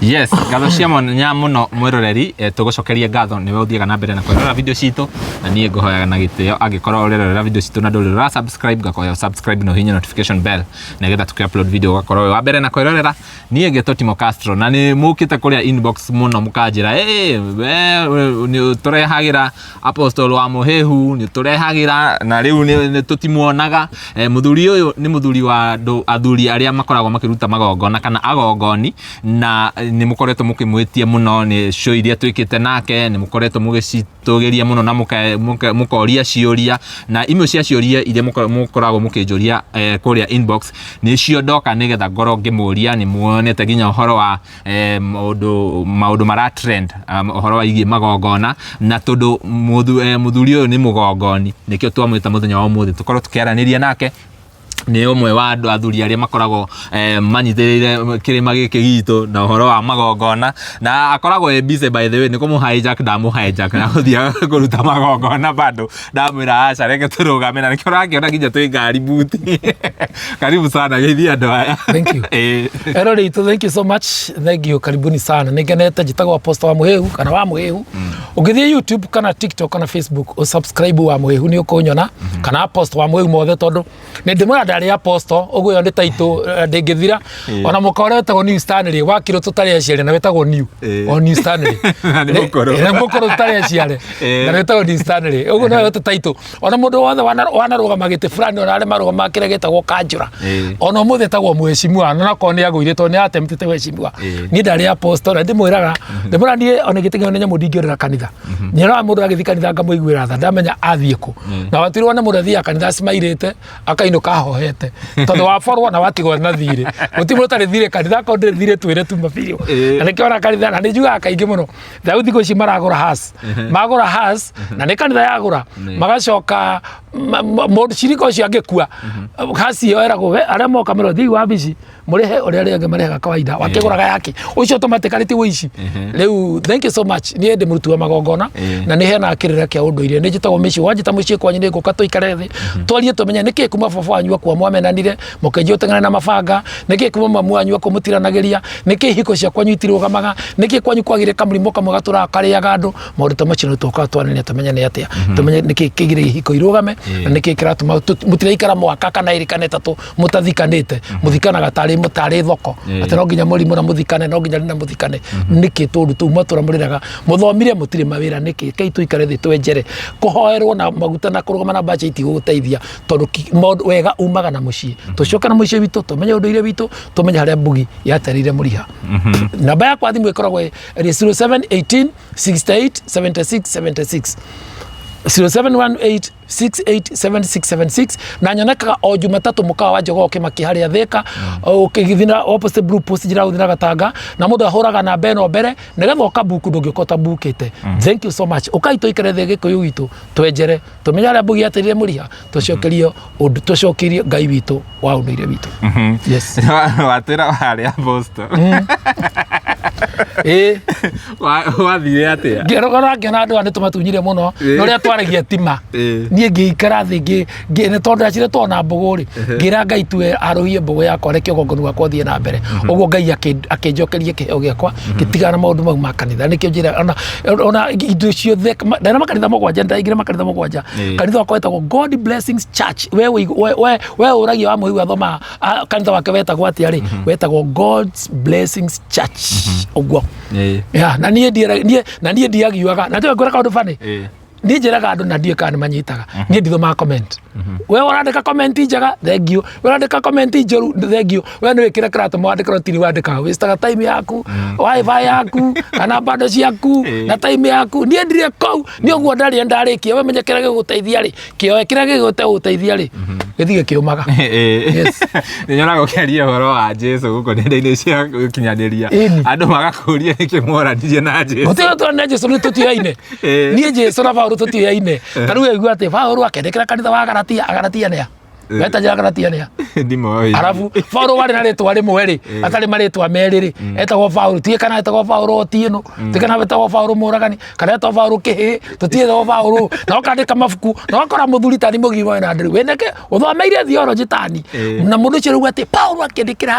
Yes, ngatho cia mwanya mũno mwĩroreri. Tũgũcokerie ngatho nĩwe ũthiaga na mbere na kwĩrorera video citũ, na niĩ ngũhoyaga na gĩtĩo angĩkorwo ũrerorera video citũ na ndũrĩ ũra subscribe, ngakoya subscribe na ũhihinye notification bell nĩgetha tũkĩ upload video ũgakorwo wĩ wa mbere na kwĩrorera. Niĩ ngetwo Timo Castro, na nĩ mũkĩte kũrĩa inbox mũno mũkanjĩra, "Ĩ, we nĩ tũrehagĩra Apostle wa Mũhĩhu, nĩ tũrehagĩra na rĩu nĩ tũtimuonaga." Mũthuri ũyũ nĩ mũthuri wa andũ athuri arĩa makoragwo makĩruta magongona kana agongoni, na nĩ mũkoretwo mũkĩmwĩtia mũno nĩ show iria twĩkĩte nake, nĩ mũkoretwo mũgĩcitũgĩria mũno na mũkoria ciũria, na imwe cia ciũria iria mũkoragwo mũkĩnjũria kũrĩa inbox nĩcio ndoka nĩgetha ngorwo ngĩmũria. Nĩ muonete nginya ũhoro wa maũndũ mara trend, ũhoro wĩgiĩ magongona, na tondũ mũthuri ũyũ nĩ mũgongoni, nĩkĩo twamwĩta mũthenya wa ũmũthĩ tũkorwo tũkĩaranĩria nake. Nĩ ũmwe wa andũ athuri arĩa makoragwo manyitĩrĩire kĩrĩma gĩkĩ gitũ na ũhoro wa magongona, na akoragwo e busy. By the way, nĩ kũmũ hijack, ndamũ hijack na gũthiĩ kũruta magongona bado ndamwĩra aca, reke tũrũgame, na nĩkĩo ũrakĩona nginya twĩ ngari buti. Karibu sana, geithia andũ aya. Thank you. Erori itũ, thank you so much, thank you, karibuni sana. Nĩ ngenete. Njĩtagwo Apostle wa Mũhĩhu kana wa Mũhĩhu. Ũngĩthiĩ YouTube kana TikTok kana Facebook, ũsubscribe wa Mũhĩhu, nĩ ũkũnyona, kana Apostle wa Mũhĩhu mothe, tondũ nĩ ndĩmwĩra ndarĩ Apostle ũguo, ĩyo nĩ title ndĩngĩthira. Ona mũka ũrĩa wĩtagwo New Stanley wakirwo tũtarĩ aciare na wĩtagwo New o New Stanley. Na nĩ mũkũrũ. Nĩ mũkũrũ, tũtarĩ aciare na wĩtagwo New Stanley, ũguo no yote title. Ona mũndũ wothe wanarũgama gĩtĩ fulani, ona arĩa marũgamaga kĩrĩa gĩtagwo kanjũra, ona ũmũthĩ etagwo mheshimiwa, na onakorwo nĩ agũire tondũ nĩ atemptĩte wheshimiwa. Niĩ ndarĩ apostle, na ndĩmwĩraga niĩ ona gĩtĩ kĩo nĩ nyamũ ndingĩũrĩra kanitha. Nyonaga mũndũ agĩthiĩ kanitha ngamũiguĩra tha, ndamenya athiĩ kũ, na watirwo nĩ mũndũ athiaga kanitha acimairĩte, akainũka ahohete tondũ waborwo na watigwo na thirĩ. Gũtirĩ mũndũ ũtarĩ thirĩ kanitha. Akorwo ndĩrĩ thirĩ, twĩre tuma biũ. Na nĩkĩo ona kanitha, na nĩ njugaga kaingĩ mũno, rĩu thikũ ici maragũra hearse, magũra hearse na nĩ kanitha yagũra, magacoka mũndũ cirika ũcio angĩkua, hearse ĩyo ĩragwo we arĩa moka merwo thiĩ wabici mũrĩhe ũrĩa arĩa angĩ marĩhaga kawaida, wakĩgũraga yake ũcio automatically ti wĩici. Rĩu thank you so much. Niĩ ndĩ mũruti wa magongona na nĩ heanaga kĩrĩra kĩa ũndũire. Nĩ njĩtagwo mĩciĩ, wanjĩta mũciĩ kwanyu nĩ ngũka tũikare thĩ twarie, tũmenye nĩkĩ kuma baba wanyu akua mwamenanire mũkĩnjia ũteng'ere na mabanga, nĩkĩ kuma mamu wanyu akua mũtiranagĩria, nĩkĩ hiko cia kwanyu itirũgamaga, nĩkĩ kwanyu kwagire kamũrimũ kamwe gatũraga karĩaga andũ. Maũndũ ta macio nĩ tũkaga twanĩria, tũmenye nĩ atĩa, tũmenye nĩkĩ kĩgiragia hiko irũgame na nĩkĩ kĩratũma mũtiraikara mwaka kana 2 kana 3 mũtathikanĩte, mũthikanaga tarĩ thoko, atĩ no nginya mũrimũ na mũthikane, no nginya rina mũthikane nĩkĩ? Tũndũ tũu matũra mũrĩraga mũthomire mũtirĩ mawĩra nĩkĩ? Kei tũikare thĩ twenjere. Kũhoerwo na maguta na kũrũgama na mbaca itigũgũteithia, tondũ wega umaga na mũciĩ. Tũcoke na mũciĩ witũ, tũmenye ũndũire witũ, tũmenye harĩa mbugi yatereire mũriha. Namba yakwa thimũ ĩkoragwo ĩrĩ 0718 68 76 76, 0718 687676, na nyonekaga o Jumatatũ mũkawa wa Jogoo Kĩmaki harĩa Thĩka, ũkĩgĩthiĩ na opposite Blue Post, njĩra gũthiĩ na Gatanga, na mũndũ ahũraga namba ĩno mbere nĩgetha ũkabuku, ndũngĩũka ũtabukĩte. Thank you so much. Ũkai tũikare thĩ Gĩkũyũ gitũ, twenjere, tũmenye harĩa mbugi yatereire mũriha, tũcokerie ũndũ, tũcokerie Ngai witũ wa ũndũire witũ. Yes. Watwĩra warĩ apostle. Ĩĩ. Wathire atĩa? Ngĩrogora ngĩona andũ aya nĩ tũmatunyire mũno na ũrĩa twaragia tima. Niĩ ngĩikara thĩ nĩ tondũ ndacire tuona mbũgũ rĩ, ngĩra Ngai tue arũhie mbũgũ yakwa, reke ũgongoni wakwa ũthiĩ na mbere. Ũguo Ngai akĩnjokeria kĩheo gĩakwa, ngĩtigana na maũndũ mau ma kanitha. Nĩkĩo njĩra ona indo ciothe ndena makanitha 7, ndaingĩra makanitha 7. Kanitha wakwa wetagwo God Blessings Church. We ũragia wa mũhiu athoma kanitha wake wetagwo atĩa rĩ, wetagwo God's Blessings Church ũguo. Ya, na niĩ niĩ na niĩ ndiagiuaga na ndiũĩ ngwĩra kaũndũ bani. Niĩ njĩraga andũ na ndiũĩ kana nĩ manyitaga, niĩ ndithomaga comment. We ũrandĩka comment njega, thank you. We ũrandĩka comment njũru, thank you. We nĩ wĩkĩre kĩratũ mwandĩkĩro tiri wandĩkaga, wĩstaga time yaku, wifi yaku kana bando ciaku na time yaku. Niĩ ndirĩ kũu. Niĩ ũguo ndarĩa ndarĩkia, we menye kĩrĩa gĩgũteithia rĩ, kĩoe, kĩrĩa gĩgũteithia rĩ, gĩthiĩ gĩkĩũmaga. Yes. Nĩ nyonaga ũkĩaria ũhoro wa Jesu gũkũ nenda-inĩ cia ũkinyanĩria, andũ magakũria nĩkĩ mworanirie na Jesu. Gũtirĩ tũrania Jesu, nĩ tũtiaine. Niĩ Jesu na Paũlũ tũtiaine. Ta rĩu aigua atĩ Paũlũ akĩandĩkĩra kanitha wa Galatia, Agalatia nĩa? Wetanjĩra kana ti Anĩa? Ndimoĩ. Arabu Paulo warĩ na rĩtwa rĩmwe rĩ, atarĩ marĩtwa merĩ rĩ, etagwo Paulo, tiĩ kana etagwo Paulo Otieno, tiĩ kana etagwo Paulo mũragani, kana etagwo Paulo kĩhĩ, tũtiĩ etagwo Paulo, na ũkandĩka mabuku, na ũgakora mũthuri tani mũgima wĩna ndĩrĩ, wĩneke ũthomeire theology tani, na mũndũ ũcio rĩu atĩ Paulo akĩandĩkĩra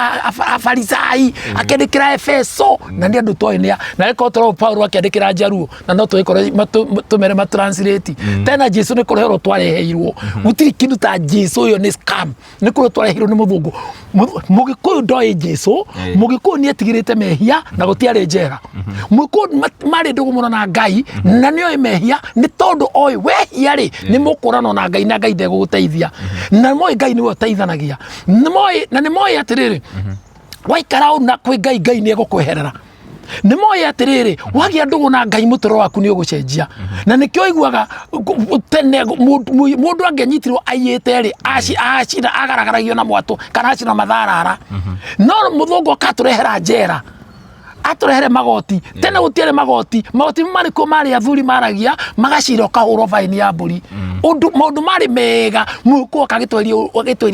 Afarisai, akĩandĩkĩra Efeso, na nĩ andũ toĩ nĩa, na rĩkorwo tũrauga Paulo akĩandĩkĩra Njaruo, na no tũgĩkorwo tũmere ma translate. Tena Jesu nĩ kũreherwo twareheirwo, gũtirĩ kĩndũ ta Jesu, ũyũ nĩ scam, nĩ kũrĩa twareheirwo nĩ mũthũngũ. Mũgĩkũyũ ndoĩ Jesu. Mũgĩkũyũ nĩ etigĩrĩte mehia na gũtiarĩ njera. Mũgĩkũyũ marĩ ndũgũ mũno na Ngai na nĩ oĩ mehia, nĩ tondũ oĩ wehia rĩ, nĩ mũkũranwo na Ngai na Ngai ndegũgũteithia, na moĩ Ngai nĩwe ũteithanagia. Nĩ moĩ na nĩ moĩ atĩrĩrĩ, waikara ũũ na kwĩ Ngai, Ngai nĩ egũkweherera. Nĩ moĩ atĩrĩrĩ, wagĩa ndũgũ na Ngai, mũtũrĩre waku nĩ ũgũcenjia. Na nĩkĩo iguaga tene mũndũ angĩanyitirwo aiyĩte rĩ, acina agaragaragio na mwatũ kana acina matharara. No mũthũngũ akatũrehera njera, atũrehere magoti. Tene gũtiarĩ magoti. Magoti marĩ kuo marĩ athuri maragia magacira, ũkahũrwo baini ya mbũri. Ũndũ maũndũ marĩ mega. Mũkũ agĩtweria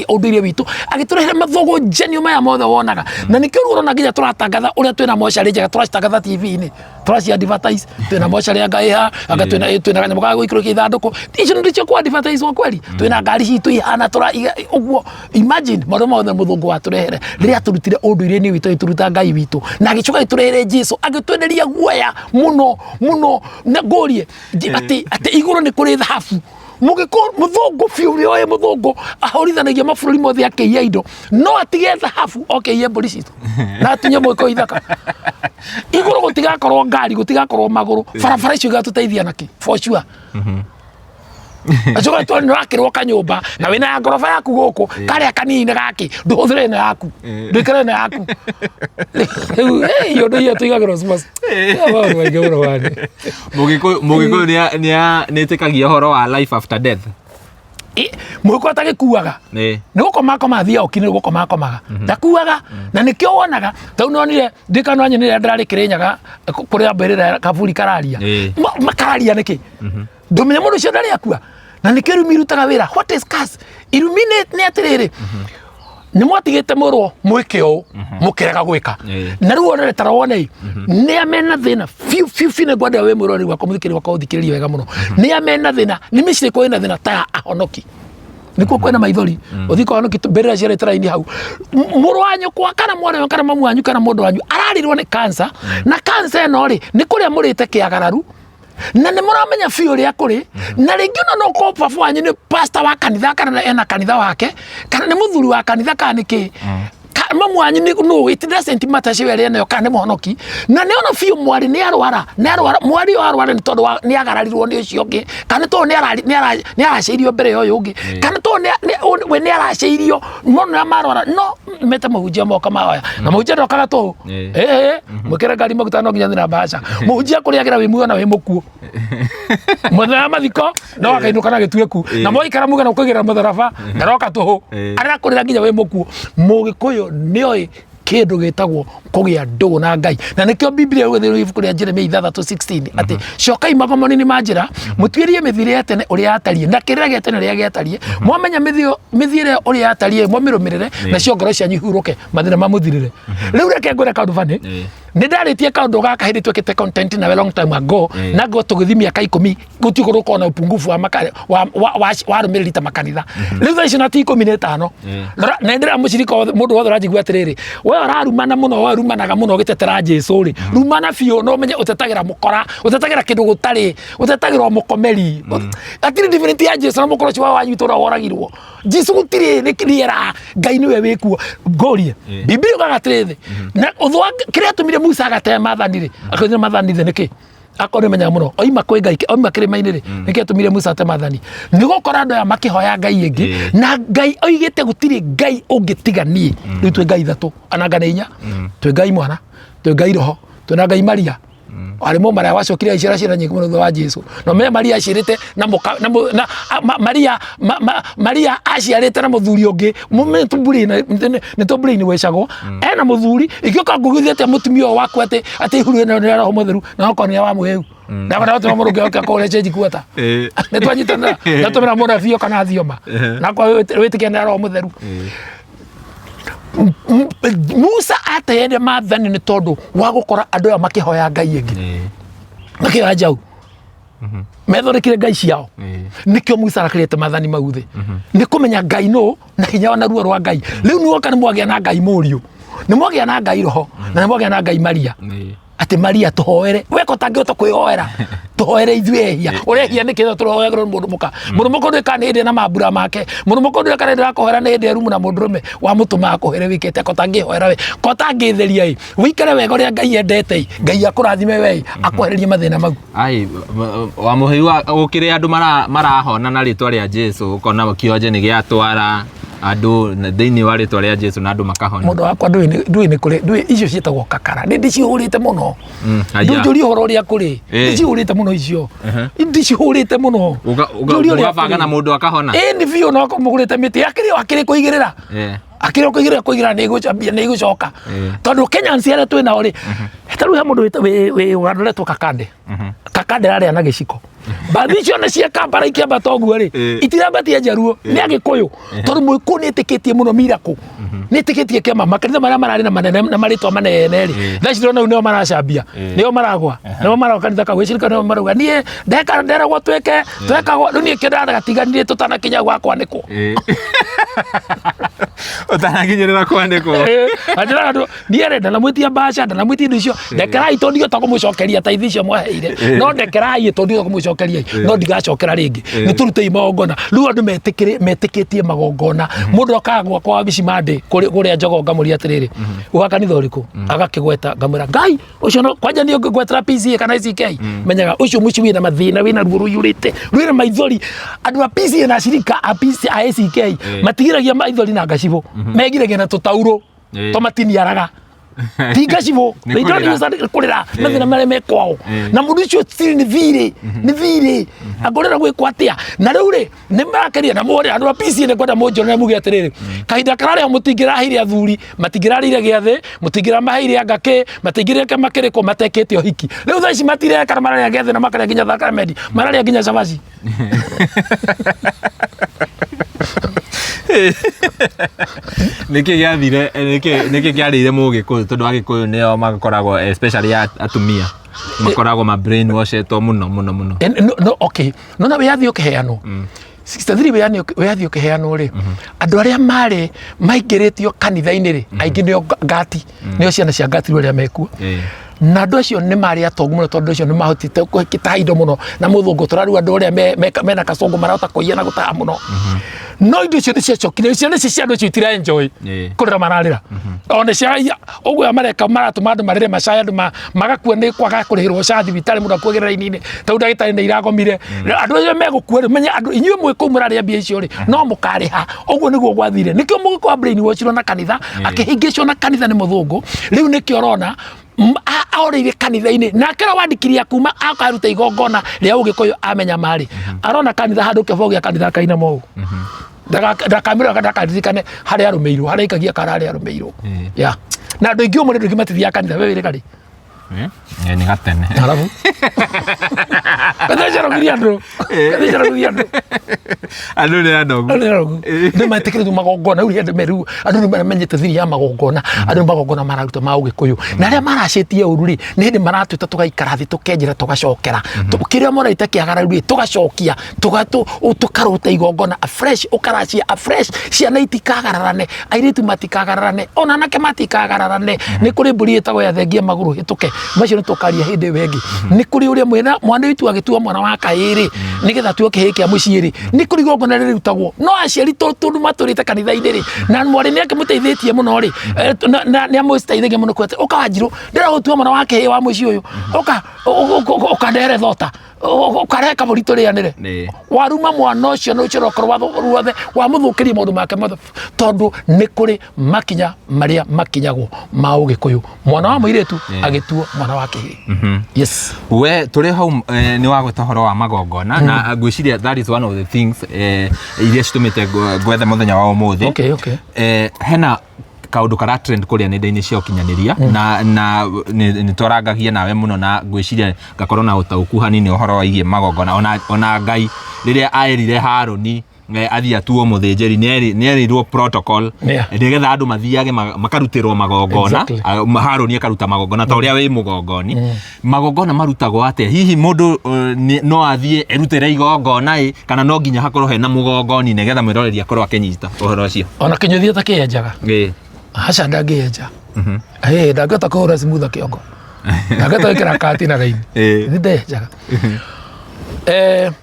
ũndũire witũ, agĩtũrehere mathũgũnjanio maya mothe wonaga. Na nĩkĩo rĩu ũrona nginya tũratangatha ũrĩa twĩna mocarĩ njega, tũracitangatha TV-inĩ, tũraci advertise, twĩna mocarĩ anga ĩha anga, twĩna kanyamũ ga gũikũrũkia ithandũkũ. Icio nĩcio kũ advertise kweli. Twĩna ngari citũ ihana tũra ũguo. Imagine maũndũ mothe mũthũngũ watũrehere rĩrĩa atũrutire ũndũire-inĩ witũ, agĩtũruta Ngai witũ, na agĩcoka agĩtũrehere Jesu, agĩtwenderia guoya mũno mũno. Na ngũrie atĩ igũrũ nĩ kũrĩ thahabu. Mũgĩkũyũ mũthũngũ biũ, ũrĩa ũyũ mũthũngũ ahũrithanagia mabũrũri mothe akĩiya indo, no atige thahabu oke iye mbũri citũ na atinye mũgĩkũyũ ithaka. Igũrũ gũtigakorwo ngari, gũtigakorwo magũrũ, barabara icio igatũteithia nakĩ? For sure. Acoka tu nĩ wakĩrwo kanyũmba na wĩna ya ngoroba yaku gũkũ, karĩa kanini nĩ gakĩ, ndũhũthĩre ĩno yaku, ndwĩkĩre ĩno yaku. Rĩu ũndũ iria tũigagĩrwo smart. Maũndũ maingĩ mũno bani. Mũgĩkũyũ nĩetĩkagia ũhoro wa life after death? Mũgĩkũyũ atagĩkuaga, nĩ gũkoma akoma, athiaga ũki, nĩ gũkoma akomaga, ndakuaga. Na nĩkĩo wonaga tau nonire ndikano nyonire ndĩrarĩ Kĩrĩnyaga kũrĩa mbĩrĩra kaburi kararia. Makararia nĩkĩ? Ndũmenya mũndũ ũcio ndarĩ akua. Na nĩkĩo irumi irutaga wĩra. What is curse? Irumi nĩ atĩrĩrĩ, nĩ mwatigĩte mũrwo mwĩke ũũ, mũkĩrega gwĩka. Na rĩu onere tara wone nĩ a mena thĩna biũ biũ biũ. Nĩ ngwenda wĩ mwĩroreri wakwa, mũthikĩrĩri wakwa, ũthikĩrĩrie wega mũno. Nĩ a mena thĩna? Nĩ mĩciĩ ĩrĩkũ ĩna thĩna ta ya ahonoki? Nĩkuo kwĩna maithori. Ũthiĩ kwa ahonoki, mbĩrĩra ciarĩte raini hau. Mũrũ wa nyũkwa kana mwana wanyu kana mamu wanyu kana mũndũ wanyu ararirwo nĩ cancer, na cancer ĩno rĩ, nĩ kũrĩa mũrĩte kĩagararu na nĩ mũramenya biũ ũrĩa kũrĩ. Na rĩngĩ ona no korwo baba wanyu nĩ pastor wa kanitha, kana ena kanitha wake, kana nĩ mũthuri wa kanitha, kana nĩ kĩ. Mamu wanyu nĩ no, it doesn't matter cio ĩrĩa nayo, kana nĩ mũhonoki. Na nĩ ona biũ mwarĩ nĩ arwara, nĩ arwara mwarĩ ũyũ, arwara nĩ tondũ nĩ agararirwo nĩ ũcio ũngĩ, kana nĩ tondũ nĩ aracĩirio mbere ya ũyũ ũngĩ, kana tondũ we nĩ aracĩirio mũno na marwara. No mete mũhunjia moka mahoya, na mũhunjia ndokaga tũhũ. Ĩĩ, mwĩkĩre ngari maguta, no nginya thiĩ na mbaca. Mũhunjia kũrĩagĩra wĩ muoyo na wĩ mũkuũ. Mũthenya wa mathiko no akainũka na gĩtuĩku, na mwaikara muga na kũigĩrĩra mũtharaba, ndaroka tũhũ, arakũrĩra nginya wĩ mũkuũ. Mũgĩkũyũ nĩoĩ kĩndũ gĩtagwo kũgĩa ndũgũ na Ngai, na nĩkĩo Biblia yugaga thĩinĩ wa ibuku rĩa Jeremia 6:16 atĩ cokai magomano-inĩ ma njĩra, mũtuĩrie mĩthiĩre ya tene ũrĩa yatariĩ na kĩrĩra gĩa tene ũrĩa gĩatariĩ. Mwamenya mĩthiĩre ũrĩa yatariĩ, mwamĩrũmĩrĩre, nacio ngoro cianyu ihurũke, mathĩna mamũthirĩre. Rĩu reke ngwĩre kaũndũ bani. Nĩ ndarĩtie kaũndũ gaka hĩndĩ twekĩte content nawe long time ago, na ngo tũgĩthiĩ mĩaka 10 gũtirĩ gũkorwo na upungufu wa maka, wa, wa, wa, wa arũmĩrĩri ta makanitha. Rĩu thaa icio na ti 15. Rora, na ndĩra mũcirika wothe, mũndũ wothe ũranjigua atĩrĩrĩ, we ũrarumana mũno, we rumanaga mũno ũgĩtetera Jesu rĩ, rumana biũ no ũmenye ũtetagĩra mũkora, ũtetagĩra kĩndũ gũtarĩ, ũtetagĩra o mũkomeri. Hatirĩ different ya Jesu na mũkora ũcio wa wanyu itũra woragirwo. Jesu gũtirĩ, nĩ rĩera, Ngai nĩwe wĩkuo. Ngũrie, Biblia yugaga atĩrĩrĩ, na ũthũ wa kĩrĩa atũmire Musa agatee maathani rĩ, akĩnyua maathani thĩ nĩkĩ? Akorwo nĩ menyaga mũno oima kwĩ Ngai, oima kĩrĩma-inĩ rĩ, nĩkĩ atũmire Musa ate maathani? Nĩ gũkora andũ aya makĩhoya Ngai ĩngĩ, na Ngai oigĩte gũtirĩ Ngai ũngĩ tiga niĩ. Rĩu twĩ Ngai ithatũ ananga nĩ inya. Twĩ Ngai Mwana, twĩ Ngai Roho, twĩ na Ngai Maria. Arĩ mũmaraya wacokire aiciara ciana nyingĩ mũno thutha wa Jesu. Na ũmenye Maria aciarĩte na mũka na mũ- na a- ma- Maria Maria aciarĩte na mũthuri ũngĩ. Mũmenye nĩ tũmbũrĩ-inĩ wecagwo ena mũthuri. Ingĩũka ngũgithia atĩa mũtumia ũyũ waku atĩ ihuru ĩno nĩ ya Roho Mũtheru, na okorwo nĩ ya wa mũhĩu? Ndabona gũtũma mũndũ ũngĩ oke akũhũre change kuota. Nĩ twanyitanĩra ndatũmĩra mũnabii oka na thioma. Nakwa wĩtĩkia nĩ roho mũtheru. Musa ateire maathani nĩ tondũ wa gũkora andũ aya makĩhoya ngai ĩngĩ. Makĩhoya njaũ. Methondekire ngai ciao. Nĩkĩo Musa arakarĩte maathani mau thĩ. Nĩ kũmenya ngai nũ na hinya na ruo rwa ngai. Rĩu nĩ woka nĩ mwagĩa na ngai mũriũ. Nĩ mwagĩa na ngai roho na nĩ mwagĩa na ngai Maria. Atĩ Maria tũhoere we ko tangĩhota kwĩhoera tũhoere ithuĩ ehia ũrehia nĩkĩ tũhoerwo nĩ mũndũ mũka mũndũ mũka ndũĩkaga nĩ hĩndĩ na mambura make mũndũ mũka ndũĩkaga nĩ hĩndĩ arakũhoera nĩ hĩndĩ e rumu na mũndũrũme wamũtũma akũhere wĩkĩte ko tangĩhoera we ko tangĩtheria ĩ wĩikare wega ũrĩa Ngai endete ĩ Ngai akũrathime we ĩ akwehererie mathĩna mau. Ai, wa mũhĩu gũkĩrĩ andũ marahona na rĩtwa rĩa Jesu ũkona kĩonje nĩ gĩatwara andũ thĩinĩ wa rĩtwa rĩa Jesu na andũ makahona. Mũndũ wakwa ndũĩ ndũĩ nĩ kũrĩ ndũĩ icio ciĩtagwo kakara nĩ ndĩcihũrĩte mũno. Ndũnjũrie ũhoro ũrĩa kũrĩ ndĩcihũrĩte mũno icio ndĩcihũrĩte mũno. Ũgabanga na mũndũ akahona. Ĩĩ nĩ biũ no mũgũrĩte mĩtĩ akĩrĩ akĩrĩ kũigĩrĩra akĩrĩ kũigĩrĩra kũigĩrĩra nĩ ĩgũcoka tondũ Kenyans arĩa twĩ nao rĩ ta rĩu he mũndũ wĩ Uganda ũretwo Kakande. Kakande ararĩa na gĩciko. Mbathi icio nĩ cia Kampala ikĩambata ũguo rĩ itirambatia Njaruo nĩ Agĩkũyũ tondũ Mũgĩkũyũ nĩ etĩkĩtie mũno miracle nĩ etĩkĩtie kĩama makanitha marĩa mararĩ na manene na marĩtwa manene rĩ thaa ici ndĩrona rĩu nĩo maracambia nĩo maragwa nĩo maragwa kanitha kau gĩcirika nĩo marauga niĩ ndeka nderagwo twĩke twekagwo rĩu niĩ kĩo ndĩragatiganire tũtanakinya gwa kwanĩkwo. Ũtanakinyĩrĩra kwanĩkwo. Anjĩraga andũ niĩ rĩ ndanamwĩtia mbaca ndanamwĩtia indo icio ndekerai tondũ ndigĩhota kũmũcokeria ta ithi icio mwaheire no ndekerai tondũ ndigĩhota kũmũcokeria no ndigacokera rĩngĩ nĩ tũrutei magongona rĩu andũ metĩkĩtie magongona mũndũ okaga gwakwa wabici mandĩ kũrĩa njogo ngamũria atĩrĩrĩ wa kanitha ũrĩkũ agakĩgweta ngamwĩra ngai ũcio no kwanja niĩ ngwetera PCA kana ICK menyaga ũcio mũciĩ wĩna mathĩna wĩna ruo rũiyũrĩte rwĩna maithori andũ a PCA na acirika a PCA a ACK matigiragia maithori na ngacibũ megiragia na tũtaurũ to matiniaraga ti ngacibũ. Nĩ They don't kũrĩra. use that kũrĩra mathĩna marĩa me kwao na mũndũ ũcio still nĩ thirĩ nĩ thirĩ angũrĩra gwĩkwo atĩa na rĩu rĩ nĩ marakeria na mũrĩ andũ a PCA nĩ kwenda mũnjorere muge atĩrĩrĩ kahinda kararĩ ho mũtingĩraheire athuri matingĩrarĩire gĩathĩ mũtingĩramaheire anga kĩ matingĩreke makĩrĩkwo matekĩte ũhiki rĩu thaa ici matireka na mararĩa gĩathĩ na makarĩa nginya thakramenti mararĩa nginya cabaci. Nĩkĩ gĩathire nĩkĩ kĩarĩire mũgĩkũyũ tondũ agĩkũyũ nĩo makoragwo especially atumia makoragwo ma brainwashetwo mũno mũno mũno. No, no, okay nona wĩyathi ũkĩheanwo 63 wĩyathi ũkĩheanwo rĩ andũ arĩa marĩ maingĩrĩtio kanitha-inĩ rĩ aingĩ nĩo ngati nĩo ciana cia ngati rĩu arĩa mekuo na andũ acio nĩ marĩ atongu mũno tondũ acio nĩ mahotete gũtaha indo mũno na mũthũngũ tũrarua andũ arĩa mena kacũngũ marahota kũiya na gũtaha mũno no indo icio nĩ ciacokire ciana ici cia andũ acio itira enjoy kũrĩra mararĩra ona cia ũguo mareka maratũma andũ marĩre macaya andũ magakua nĩ kwaga kũrĩhĩrwo ca thibitarĩ mũndũ akuagĩra raini-inĩ tondũ ndagĩtarĩ nĩ iragomire andũ acio megũkua rĩ menye andũ inyuĩ mwĩ kũu mũrarĩa mbia icio rĩ no mũkarĩha ũguo nĩguo gwathire nĩkĩo mũgĩkũyũ brainwashirwo na kanitha akĩhĩngĩcwo na kanitha nĩ mũthũngũ rĩu nĩkĩo ũrona orĩire kanitha-inĩ nake ũrĩa wandikiria kuma akaruta igongona rĩa ũgĩkũyũ amenya marĩ arona kanitha handũ kĩbao gĩa kanitha akainama ũũ ndakamĩrora ndakaririkane harĩa arũmĩirwo harĩa aikagia kara harĩa arũmĩirwo ya na andũ aingĩ ũmwe andũ aingĩ matithiaga kanitha we wĩrĩ karĩ Nĩ gatene arabu gathecaragiria andũ gathecaragiria andũ andũ nĩ anogu andũ nĩ anogu nĩ metĩkĩrĩtwo magongona rĩu hĩndĩ meru andũ nĩ mamenyete thiri ya magongona andũ nĩ magongona mararuta ma ũgĩkũyũ na arĩa maracĩtie ũru rĩ nĩ hĩndĩ maratwĩta tũgaikara thĩ tũkenjera tũgacokera kĩrĩa moraita kĩagararu rĩ tũgacokia tũkarũta igongona afresh ũkaracia afresh ciana itikagararane airĩtu matikagararane ona anake matikagararane nĩ kũrĩ mbũri ĩtagwo ya thengia magũrũ hĩtũke macio nĩ tũkaria hĩndĩ ĩyo ĩngĩ nĩ kũrĩ ũrĩa mwena mwana witũ agĩtua mwana wa kahĩĩ rĩ nĩgetha atuo kĩhĩĩ kĩa mũciĩ rĩ nĩ kũrĩ igongona rĩrutagwo no aciari tondũ matũrĩte kanitha-inĩ rĩ na mwarĩ nĩ akĩmũteithĩtie mũno rĩ nĩ amũteithagia mũno kwete ũka wanjirũ ndĩrenda gũtua mwana wa kĩhĩĩ wa mũciĩ ũyũ ũka ũkandehere thota ũkarehe kabũri tũrĩanĩre waruma mwana ũcio na ũcio ũrokorwo ruothe wamũthũkĩria maũndũ make mothe tondũ nĩ kũrĩ makinya marĩa makinyagwo ma ũgĩkũyũ mwana wa mũirĩtu agĩtuo mwana wa kĩhĩĩ. Yes. We tũrĩ hau nĩ wagweta ũhoro wa magongona na ngwĩciria that is one of the things iria citũmĩte ngwethe mũthenya wa ũmũthĩ. Okay, okay. Hena Kaũndũ kara trend kũrĩa nenda-inĩ cia ũkinyanĩria na nĩ twarangagia nawe mũno na ngwĩciria ngakorwo na ũtaũku hanini ũhoro wĩgiĩ magongona. Ona Ngai rĩrĩa aerire Harũni athiĩ atuo mũthĩnjĩri, nĩ erĩirwo protocol nĩgetha andũ mathiage makarutĩrwo magongona. Harũni akaruta magongona ta ũrĩa wĩ mũgongoni. Magongona marutagwo atĩa? Hihi mũndũ no athiĩ erutĩre igongona ĩ, kana no nginya hakorwo hena mũgongoni, nĩgetha mwĩroreri akorwo akĩnyita ũhoro ũcio? Ona kĩnyũthi atakĩenjaga. Aca, ndangĩenja. Ĩ ndangĩhota kũhũra smooth kĩongo, ndangĩhota gwĩkĩra kati na raini. Nĩ ndenjaga.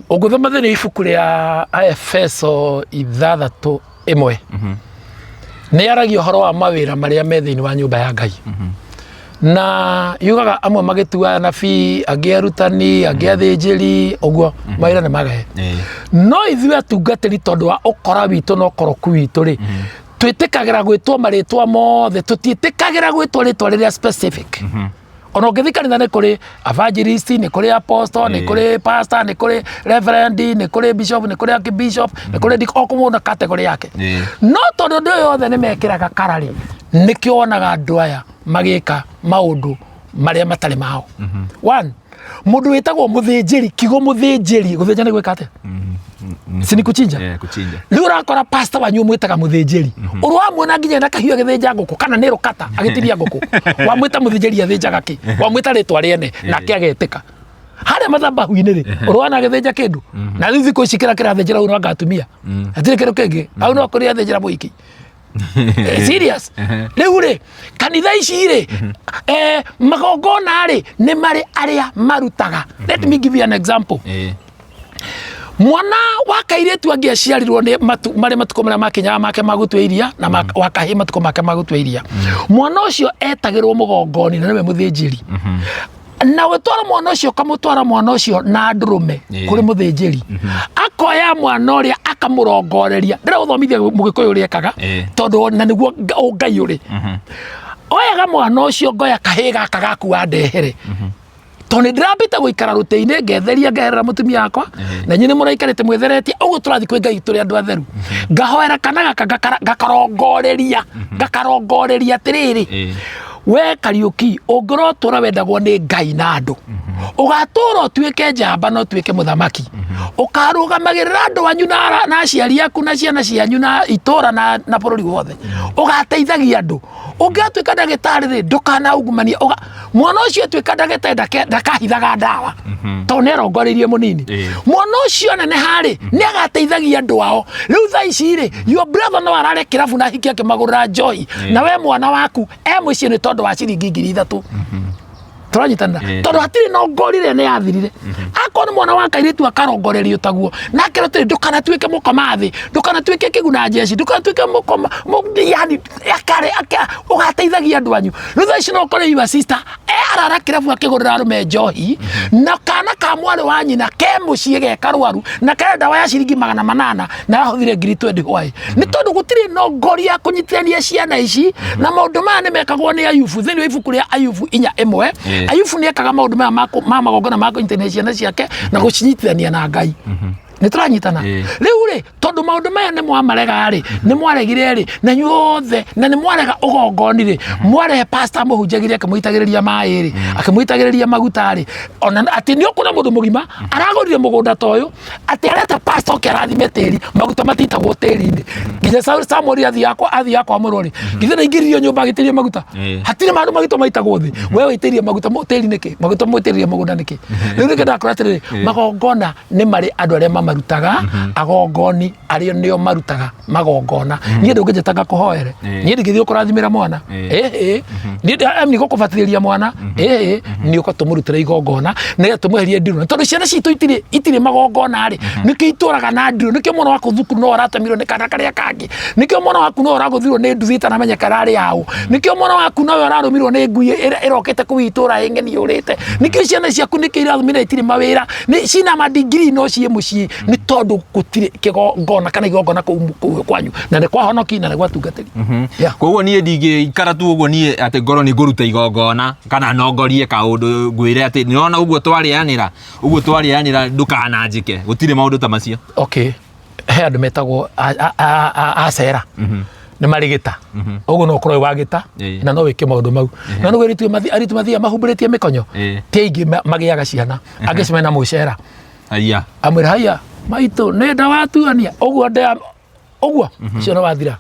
Ũngĩthoma thĩinĩ wa ibuku rĩa Aefeso 6:1, nĩ yaragia ũhoro wa mawĩra marĩa me thĩinĩ wa nyũmba ya Ngai, na yugaga amwe magĩtua anabii, angĩ arutani, angĩ athĩnjĩri, ũguo mawĩra nĩ magae. No ithuĩ atungatĩri, tondũ wa ũkora witũ na ũkoroku witũ rĩ, twĩtĩkagĩra gwĩtwo marĩtwa mothe, tũtiĩtĩkagĩra gwĩtwo rĩtwa rĩrĩa specific. Ona ũngĩthiĩ kanitha, nĩ kũrĩ evangelist, nĩ kũrĩ apostle, nĩ kũrĩ pastor, nĩ kũrĩ reverend, nĩ kũrĩ bishop, nĩ kũrĩ archbishop, nĩ kũrĩ o kũmũndũ na category yake. No tondũ andũ aya othe nĩ mekĩraga kararĩ, nĩkĩo wonaga andũ aya magĩka maũndũ marĩa matarĩ mao. One, mũndũ wĩtagwo mũthĩnjĩri, kiugo mũthĩnjĩri, gũthĩnja nĩ gwĩka atĩa? Si ni kuchinja? Eh, kuchinja. Rĩu ũrakora pastor wanyu ũmwĩtaga mũthĩnjĩri, ũrĩa wamuona nginya na kahiũ agĩthĩnja ngũkũ kana nĩ rũkata agĩtinia ngũkũ, wamwĩta mũthĩnjĩri athĩnjaga kĩ? Wamwĩta rĩtwa rĩene nake agetĩka. Harĩa mathabahu-inĩ rĩ, ũrĩa wana agĩthĩnja kĩndũ? Na rĩu thikũ ici kĩrĩa kĩrathĩnjĩra hau no anga atumia, hatirĩ kĩndũ kĩngĩ hau, no kũrĩa athĩnjĩra mũhiki. Serious. Rĩu rĩ, kanitha ici rĩ, magongona rĩ, nĩ marĩ arĩa marutaga. Let me give you an example. Mwana wa kairĩtu angĩaciarirwo nĩ marĩ matukũ marĩa makinyaga make ma gũtua iria na wa kahĩĩ matukũ make ma gũtua iria, mwana ũcio etagĩrwo mũgongoni na nĩwe mũthĩnjĩri, na ũtwara mwana ũcio, ũkamũtwara mwana ũcio na ndũrũme kũrĩ mũthĩnjĩri, akoya mwana ũrĩa akamũrongoreria. Ndĩrenda gũthomithia mũgĩkũyũ ũrĩa ekaga, tondũ na nĩguo ũngai ũrĩ. Oyaga mwana ũcio, ngoya kahĩĩ gaka gaku wandehere, tondũ nĩ ndĩrambĩte gũikara rũtĩ-inĩ, ngetheria, ngeherera mũtumia wakwa, na inyuĩ nĩ mũraikarĩte mwĩtheretie ũguo, tũrathiĩ kwĩ Ngai tũrĩ andũ atheru. Ngahoera kana gaka, ngakarongoreria atĩrĩrĩ, we Kariũki, ũngĩrotũra wendagwo nĩ Ngai na andũ, ũgatũra ũtuĩke njamba na ũtuĩke mũthamaki, ũkarũgamagĩrĩra andũ anyu na aciari aku na ciana cianyu na itũra na bũrũri wothe, ũgateithagia andũ. Ũngĩgatuĩka ndagĩtarĩ rĩ, ndũkanaungumanie. Mwana ũcio atuĩka ndagĩtarĩ, ndakahithaga ndawa tondũ nĩ arongoreirie mũnini. Mwana ũcio neneha rĩ, nĩ agateithagia andũ ao. Rĩu thaa ici rĩ, your brother no arare kĩrabu na hiki akĩmagũrĩra njohi, na we mwana waku e mũciĩ nĩ tondũ wa ciringi 3000. Tũranyitanĩra? Tondũ hatirĩ na ngori ĩrĩa nĩ yathirire. Akorwo nĩ mwana wa kairĩtu, akarongorerio taguo, nake rũtirĩ, ndũkanatuĩke mũkoma thĩ, ndũkanatuĩke kĩguna njeci, ndũkanatuĩke mũkoma yani akare ũgateithagia andũ anyu. Rĩu thaa ici no ũkore your sister e arara kĩrabu akĩgũrĩra arũme njohi, na kana ka mwarĩ wa nyina ke mũciĩ ge karwaru na karenda ndawa ya ciringi 800 na ahũthire ngiri 20 hwaĩ, nĩ tondũ gũtirĩ na ngori ya kũnyitithania ciana ici. Na maũndũ maya nĩ mekagwo nĩ Ayubu thĩinĩ wa ibuku rĩa Ayubu 4:1. Ayubu nĩ ekaga maũndũ maya ma magongona ma kũnyitithania ciana ciake na gũcinyitithania na Ngai. Nĩ tũranyitana? Rĩu rĩ, tondũ maũndũ maya nĩ mwamarega rĩ, nĩ mwaregire rĩ, na inyuothe na nĩ mwarega ũgongoni rĩ, mwarehe pastor mũhunjagĩrie akĩmũitagĩrĩria maĩ rĩ, akĩmũitagĩrĩria maguta rĩ, ona atĩ nĩ ũkuona mũndũ mũgima aragũrire mũgũnda ta ũyũ, atĩ areta pastor oke arathime tĩri. Maguta matitagwo tĩri-inĩ. Nginya Samuel athiaga kwamũrwo rĩ, githĩ ndaingĩririo nyũmba agĩtĩria maguta? Hatirĩ maũndũ maguta maitagwo thĩ. We wĩitĩrĩrie maguta tĩri nĩkĩ? Maguta mwĩtĩrĩrie mũgũnda nĩkĩ? Rĩu nĩkĩo ndakora atĩrĩrĩ, magongona nĩ marĩ andũ arĩa mamarutaga, agongoni arĩa nĩo marutaga magongona. Niĩ ndũngĩnjĩta ngakũhoere. Niĩ ndingĩthiĩ gũkũrathimĩra mwana. Ĩhĩ, niĩ nĩ gũkũbatithĩria mwana. Ĩhĩ, nĩ ũka tũmũrutĩre igongona nĩgetha tũmweherie ndirũ, na tondũ ciana citũ itirĩ magongona rĩ, nĩkĩo itũraga na ndirũ. Nĩkĩo mwana waku thukuru no aratemirwo nĩ kana karĩa kangĩ, nĩkĩo mwana waku no ũragũthirwo nĩ nduthi ĩtanamenyeka ĩrarĩ yaũ, nĩkĩo mwana waku nowe ũrarũmirwo nĩ ngui ĩrĩa ĩrokĩte kũu itũra ĩng'eni yũrĩte, nĩkĩo ciana ciaku nĩkĩo irathomire itirĩ mawĩra, nĩ cina madigiri no ciĩ mũciĩ, nĩ tondũ gũtirĩ kĩgongona kana igongona kũu kwanyu, na nĩ kwa honoki na nĩ gwa tungatĩri. Yeah. Koguo niĩ ndingĩikara tu ũguo niĩ atĩ ngorwo nĩ ngũruta igongona kana nongorie kaũndũ ngwĩre atĩ nĩrona ũguo twarĩanĩra ndũkananjĩke, gũtirĩ maũndũ ta macio. Okay, he andũ metagwo acera. Nĩ marĩ gĩta. Ũguo no ũkorwo wĩ wa gĩta na no wĩke maũndũ mau. No nĩguo airĩtu mathiaga mahumbĩrĩtie mĩkonyo, ti aingĩ magĩaga ciana. Angĩ acio mena mũcera. Haiya. Amwĩra haiya maitũ nĩ nda watuania ũguo nda ũguo ũcio nĩ wathira.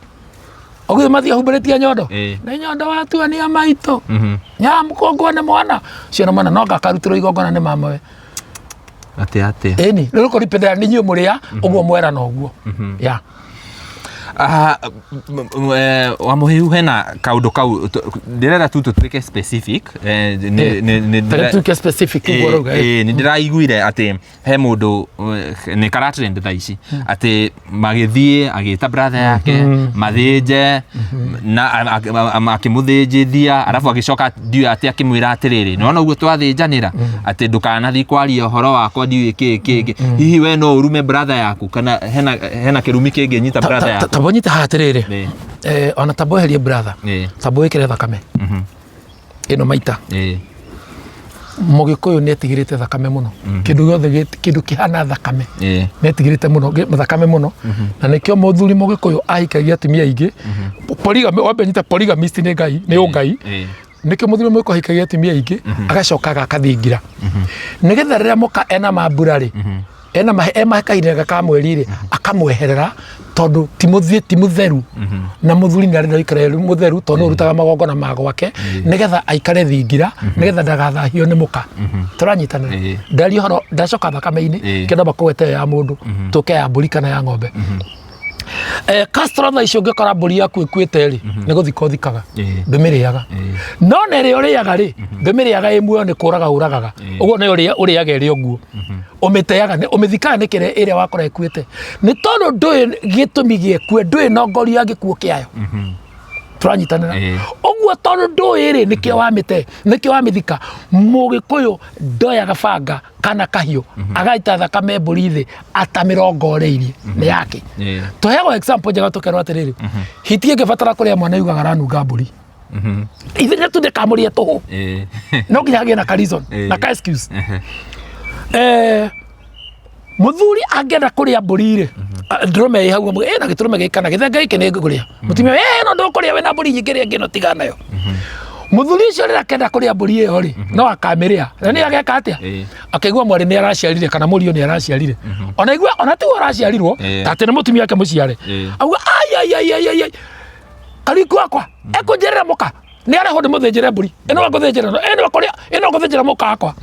Ũguo mathiĩ humbĩrĩtie nyondo. Nĩ nyondo watuania maitũ. Nyamũkũngwo nĩ mwana. Ũcio nĩ mwana no ngakarutĩrwo igongona nĩ mamawe. Atĩa atĩa. Ĩni, rĩu kũripĩndĩra nĩ inyuĩ mũrĩa ũguo mwera na ũguo. Ya. Ah, wa mũhĩu hena kaũndũ kau ndĩrenda tu tũtuĩke specific Tũrĩa tuĩke specific ũguo ũrauga. Nĩ ndĩraiguire atĩ he mũndũ nĩ kara trend thaa ici atĩ magĩthiĩ agĩta brother yake mathĩnje na akĩmũthĩnjithia arabu agĩcoka ndiũĩ atĩ akĩmwĩra atĩrĩrĩ nĩwona ũguo twathĩnjanĩra atĩ ndũkanathiĩ kwaria ũhoro wakwa ndiũĩ kĩ kĩ kĩ hihi we no ũrume brother yaku kana hena kĩrumi kĩngĩnyita brother yaku? Tamba ũnyite haha atĩrĩrĩ. Ona tamba weherie brother. Tamba wĩkĩre thakame ĩno maita. Mũgĩkũyũ nĩ etigĩrĩte thakame mũno. Kĩndũ gĩothe kĩndũ kĩhana thakame nĩ etigĩrĩte mũno thakame mũno. Na nĩkĩo mũthuri mũgĩkũyũ ahikagia atumia aingĩ. Polygamy, wambe nyita polygamist nĩ Ngai, nĩ ũngai. Nĩkĩo mũthuri mũgĩkũyũ ahikagia atumia aingĩ agacoka agakathingira nĩgetha rĩrĩa mũka ena mambura rĩ, ena ema kahinda ka mweri rĩ, akamweherera tondũ ti mũthiĩ ti mũtheru. Na mũthuri nĩ arenda gũikara arĩ mũtheru tondũ nĩwe ũrutaga magongona ma gwake nĩgetha aikare thingira nĩgetha ndagathahio nĩ mũka. Tũranyitanĩra? Ndaria ũhoro ndacoka thakame-inĩ. Kĩndũ makũgwete ya mũndũ tũke ya mbũri kana ya ng'ombe. Castro thaa ici ũngĩkora mbũri yaku ĩkuĩte rĩ, nĩ gũthika ũthikaga. Ndũmĩrĩaga. No na ĩrĩa ũrĩaga rĩ, ndũmĩrĩaga ĩ muoyo, nĩ kũraga ũragaga. Ũguo nĩyo ũrĩaga ĩrĩ ũguo. Ũmĩteaga, ũmĩthikaga nĩ kĩrĩa ĩrĩa wakora ĩkuĩte. Nĩ tondũ ndũĩ gĩtũmi gĩekue, ndũĩ nongorio ya gĩkuũ kĩayo. Tũranyitanĩra? Ũguo tondũ ndũĩ rĩ, nĩkĩo wamĩte, nĩkĩo wamĩthika. Mũgĩkũyũ ndoyaga banga kana kahiũ agaita thakame mbũri thĩ atamĩrongoreirie nĩ yake. Tũheagwo example njega tũkerwo atĩrĩrĩ, hiti ĩngĩbatara kũrĩa mwana yugaga aranunga mbũri. Ithenya tu ndĩkamũrĩe tũhũ. No nginya hagĩe na ka reason na ka excuse. Mũthuri angĩenda kũrĩa mbũri rĩ, ndũrũme ĩ hau ĩna gĩtũrũme gĩkĩ kana gĩthenge gĩkĩ nĩ ngũrĩa. Mũtumia no ndũkũrĩa wĩna mbũri nyingĩ rĩa ĩngĩ no tigana nayo. Mũthuri ũcio rĩrĩa akenda kũrĩa mbũri ĩyo rĩ, no akamĩrĩa. Na nĩ ageka atĩa? Akaigua mwarĩ nĩ araciarire kana mũriũ nĩ araciarire. Ona igua ona tiwe ũraciarirwo, ta atĩ nĩ mũtumia wake mũciare. Auga ai ai ai ai ai ai. Kariku wakwa ekũnjĩrĩra mũka nĩ arehwo ndĩmũthĩnjĩre mbũri ĩno ngũthĩnjĩra ĩno kũrĩa ĩno ngũthĩnjĩra mũka wakwa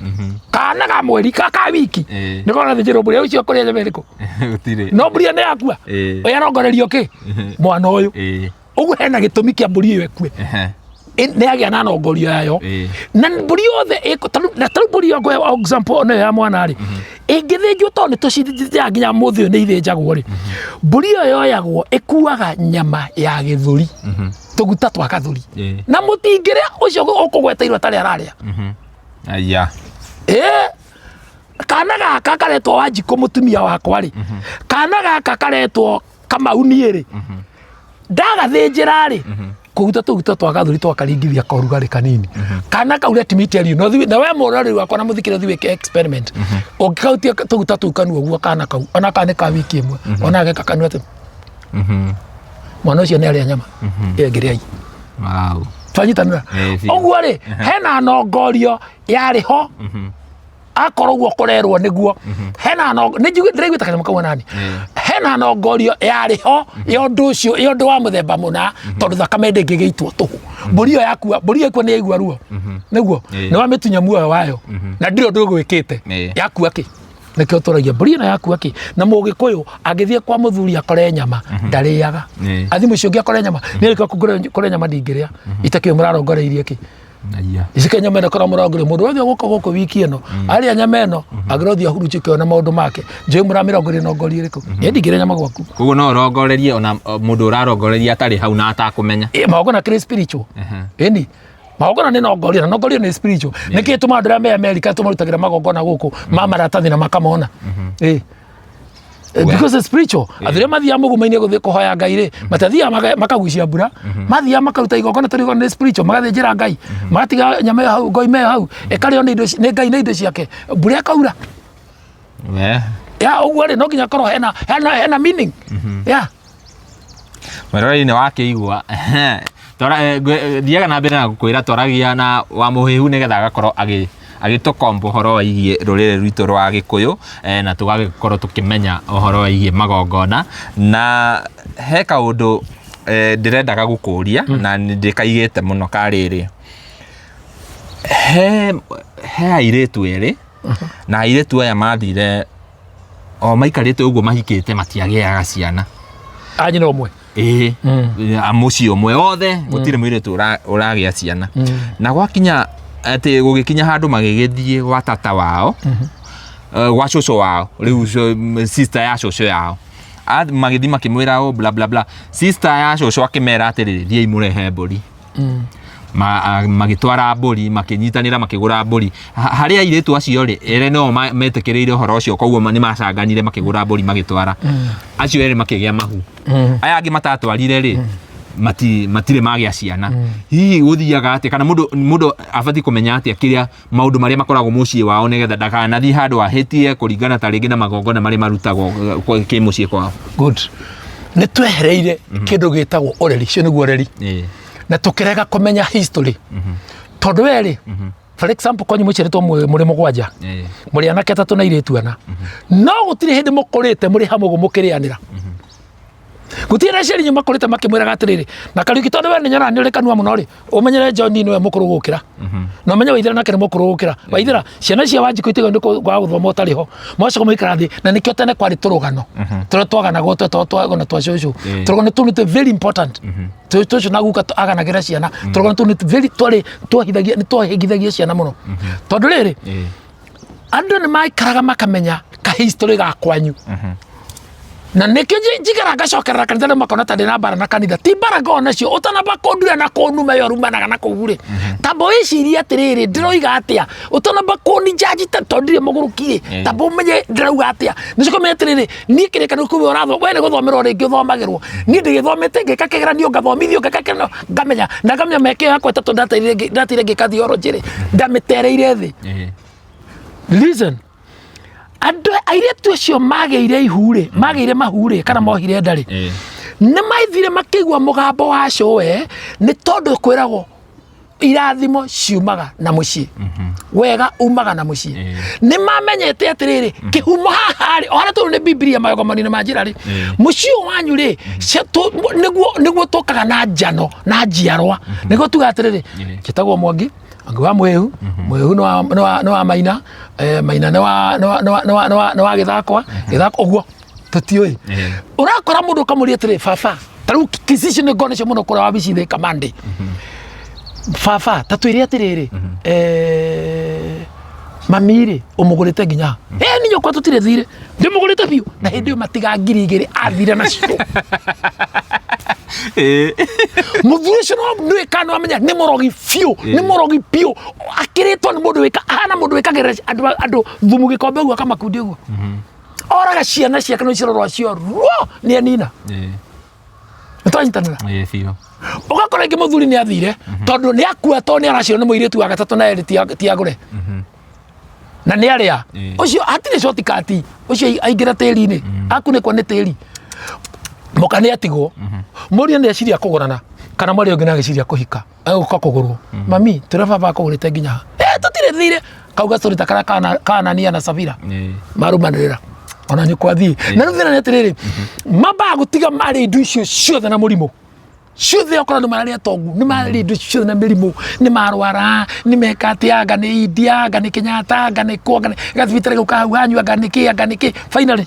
kana ga mweri ka wiki nĩko gathĩnjĩrwo mbũri ũcio kũrĩa nyama ĩrĩkũ? Gũtirĩ. No mbũri ĩyo nĩ yakua. Ũyũ arongorerio kĩ mwana ũyũ. Ũguo hena gĩtũmi kĩa mbũri ĩyo ĩkue. Nĩ yagĩa na nongorio yayo. Na mbũri yothe na tarĩu mbũri ĩyo ngũhe example ona ĩyo ya mwana rĩ, ĩngĩthĩnjwo tondũ nĩ tũcithĩnjaga nginya mũthĩ ũyũ nĩ ithĩnjagwo rĩ, mbũri ĩyo yoyagwo ĩkuaga nyama ya gĩthũri, tũguta twa gathũri. Na mũtingĩrĩa ũcio ũkũgweteirwo atarĩ ararĩa. Aya. Kana gaka karetwo Wanjikũ mũtumia wakwa rĩ, kana gaka karetwo Kamau niĩ rĩ, ndagathĩnjĩra rĩ, kũguta tũguta twa gathuri twakaringithia korugarĩ kanini. Kana kau let me tell you, no thiĩ na we mũroreri wakwa na mũthikĩrĩria ũthiĩ wĩke experiment. Ũngĩkahutia tũguta tũu kanua ũguo kana kau, ona kana nĩ ka wiki ĩmwe, ona geka kanua atĩ mwana ũcio nĩ arĩa nyama ĩyo ĩngĩ rĩai. Wow. Twanyitanĩra? Biũ. Ũguo rĩ, hena nongorio yarĩ ho. Akorwo ũguo kũrerwo nĩguo hena no nĩ njigue ndĩraiguĩte kanyamũ kau nani hena nongorio yarĩ ho ya ũndũ ũcio ya ũndũ wa mũthemba mũna tondũ thakame ndĩngĩgĩitwo tũhũ. Mbũri ĩyo yakua, mbũri ĩyo ĩkua nĩ yaigua ruo nĩguo nĩ wamĩtunya muoyo wayo na ndĩrĩ ũndũ ũgwĩkĩte. Yakua kĩ nĩkĩo tũragia mbũri ĩno yakua kĩ. Na mũgĩkũyũ angĩthiĩ kwa mũthuri akore nyama ndarĩaga. Athiĩ mũciĩ ũngĩ akore nyama nĩ rĩkĩo kũrĩa nyama ndingĩrĩa itakĩũĩ mũrarongoreirie kĩ. Aya. Icike nyama ĩno korwo mũrongoreirie mũndũ wothe ũgũka gũkũ wiki ĩno arĩa nyama ĩno angĩrothiĩ ahurunjũke ona maũndũ make njũĩ mũramĩrongoreirie nongorio ĩrĩkũ. Niĩ ndingĩrĩa nyama gwaku. Koguo no ũrongorerie ona mũndũ ũrarongoreria atarĩ hau na atakũmenya. Magongona kĩrĩ spiritual. Ĩni magongona nĩ nongorio na nongorio nĩ spiritual. Nĩkĩ tũmaga andũ arĩa me Amerika tũmarutagĩra magongona gũkũ ma maratathi na makamona? Because it's spiritual. Athuri mathiaga mũgumo-inĩ gũthiĩ kũhoya Ngai rĩ, matathiaga makagucia mbura, mathiaga makaruta igongona tondũ igongona nĩ spiritual, magathĩnjĩra Ngai, magatiga nyama ĩyo hau, ngoima ĩyo hau, ĩkarĩo nĩ indo nĩ Ngai na indo ciake, mbura ĩkaura. Ya ũguo rĩ, no nginya korwo hena meaning. Ya. Mwĩroreri-inĩ wakĩigua. Thiaga na mbere na gũkwĩra twaragia na wa mũhĩhu nĩgetha agakorwo agĩtũkomba ũhoro wĩgiĩ rũrĩrĩ rwitũ rwa Gĩkũyũ, na tũgagĩkorwo tũkĩmenya ũhoro wĩgiĩ magongona. Na he kaũndũ ndĩrendaga gũkũria na nĩ ndĩkaigĩte mũno ka rĩrĩ, he airĩtu erĩ na airĩtu aya mathire o maikarĩte ũguo mahikĩte matiagĩaga ciana. A nyina ũmwe? Ĩĩ, a mũciĩ ũmwe othe gũtirĩ mũirĩtu ũragĩa ciana. Na gwakinya atĩ gũgĩkinya handũ magĩgĩthiĩ gwa tata wao, gwa cũcũ wao, rĩu sister ya cũcũ yao. Magĩthiĩ makĩmwĩra ũũ bla bla bla. Sister ya cũcũ akĩmera atĩrĩrĩ, thiĩi mũrehe mbũri. Magĩtwara mbũri, makĩnyitanĩra makĩgũra mbũri. Harĩ airĩtu acio rĩ, erĩ no metĩkĩrĩire ũhoro ũcio, koguo nĩ macanganire makĩgũra mbũri magĩtwara. Acio erĩ makĩgĩa mahu. Aya angĩ matatwarire rĩ, matirĩ magĩa ciana. Hihi gũthiaga atĩa, kana mũndũ abatiĩ kũmenya atĩa kĩrĩa maũndũ marĩa makoragwo mũciĩ wao nĩgetha ndakanathiĩ handũ ahĩtie kũringana ta rĩngĩ na magongona marĩa marutagwo kĩmũciĩ kwao? Good. Nĩ twehereire kĩndũ gĩtagwo ũreri, ũcio nĩguo ũreri. Na tũkĩrega kũmenya history. Tondũ we rĩ, for example, kwanyu mũciarĩtwo mũrĩ mũgwanja, mũrĩ anake atatũ na airĩtu ana, no gũtirĩ hĩndĩ mũkũrĩte mũrĩ hamwe ũguo mũkĩrĩanĩra. Gũtirĩ na aciari inyuĩ makũrĩte makĩmwĩraga atĩrĩrĩ, na Kariũki tondũ we nĩ nyonaga nĩ ũrĩ kanua mũno rĩ, ũmenyere John nĩwe mũkũrũ gũkĩra. Na ũmenye Waithera nake nĩ mũkũrũ gũkĩra. Waithera, ciana cia Wanjikũ itigagwo nĩ kwaga gũthoma ũtarĩ ho. Magacoka maikara thĩ, na nĩkĩo tene kwarĩ tũrũgano. Tũrĩa twaganagwo twetagwo tũrũgano twa cũcũ. Tũrũgano tũu nĩ very important. Cũcũ na guka aganagĩra ciana. Tũrũgano tũu nĩ very twarĩ twahithagia nĩ twahĩngithagia ciana mũno. Tondũ rĩrĩ, andũ nĩ maikaraga makamenya ka history ga kwanyu. Na nĩkĩo njikaraga ngacokerera kanitha nĩ makona ta ndĩna mbara na kanitha. Ti mbara ngoragwo nacio, ũtanamba kũndura na kũnuma ĩyo rumanaga na kũu rĩ, tamba wĩcirie atĩrĩrĩ, ndĩroiga atĩa, ũtanamba kũni judge ta tondũ ndirĩ mũgũrũki rĩ, tamba ũmenye ndĩrauga atĩa. Nĩcoke ũmenye atĩrĩrĩ, niĩ kĩrĩkanĩro kĩu ũrathoma, we nĩ gũthomerwo rĩngĩ ũthomagĩrwo. Niĩ ndĩgĩthomete ngĩka kĩgeranio ngathomithio ngeka kĩgeranio ngamenya, na ngamenya mĩaka ĩyo yakwa ĩtatũ ndateire ngĩka theology rĩ, ndamĩtereire thĩ. Listen, andũ airĩtu acio magĩire ihu rĩ, magĩire mahu rĩ, kana mohire nda rĩ, nĩ maithire makĩigua mũgambo wa cũwe, nĩ tondũ kwĩragwo irathimo ciumaga na mũciĩ, wega umaga na mũciĩ. Nĩ mamenyete atĩrĩrĩ, kĩhumo haha rĩ, o harĩa tũrĩ nĩ Bibilia magomano-inĩ ma njĩra rĩ, mũciĩ ũyũ wanyu rĩ, nĩguo tũkaga na njano na njiarwa, nĩguo tuga atĩrĩrĩ, njĩtagwo Mwangi, Mwangi wa Mũhĩhu, Mũhĩhu nĩ wa Maina, Maina nĩ wa Gĩthakwa, Gĩthakwa, ũguo tũtiũĩ. Ũrakora mũndũ ũkamũria atĩrĩ, baba, ta rĩu kesi icio nĩ ngoragwo nacio mũno kũrĩa wabici thĩ Kamande. Baba, ta twĩre atĩrĩrĩ, mami rĩ, ũmũgũrĩte nginya ha? Niĩ nyũkwa tũtirĩ thirĩ, ndĩmũgũrĩte biũ. Na hĩndĩ ĩyo matiga 2000 athire nacio. Mũthuri ũcio no nĩwe kana wamenya nĩ mũrogi biũ, nĩ mũrogi biũ. Akĩrĩtwo nĩ mũndũ wĩka, ahana mũndũ wĩkagĩrĩra andũ thumu gĩkombe ũguo akamakundia ũguo. Oraga ciana ciake no icero rwacio ruo nĩ anina. Nĩ twanyitanĩra? Ĩĩ, biũ. Ũgakora rĩngĩ mũthuri nĩ athire tondũ nĩ akua, tondũ nĩ araciarwo nĩ mũirĩtu wa gatatũ na erĩ ti agũre. Na nĩ arĩa ũcio hatirĩ shortcut, ũcio aingĩra tĩri-inĩ, akunĩkwo nĩ tĩri. Mũka nĩ atigwo, mũriũ nĩ eciria kũgũrana, kana mwarĩ ũngĩ nĩ agĩciria kũhika, agũka kũgũrwo. Mami, twĩra baba akũgũrĩte nginya ha? Tũtirĩ thirĩ. Kauga story ta karĩa ka Anania na Safira. Marũmanĩrĩra. Ona nyũkwa athiĩ. Na rĩu thĩna nĩ atĩrĩrĩ, mambaga gũtiga marĩ indo icio ciothe na mũrimũ. Ciothe okorwo nĩ mararĩ atongu, nĩ marĩ indo ciothe na mĩrimũ, nĩ marwara, nĩ meka atĩa, anga nĩ India, anga nĩ Kenyatta, anga nĩ kũ, anga nĩ gathibitarĩ gau ka hau hanyu, anga nĩ kĩ, anga nĩ kĩ. Finally,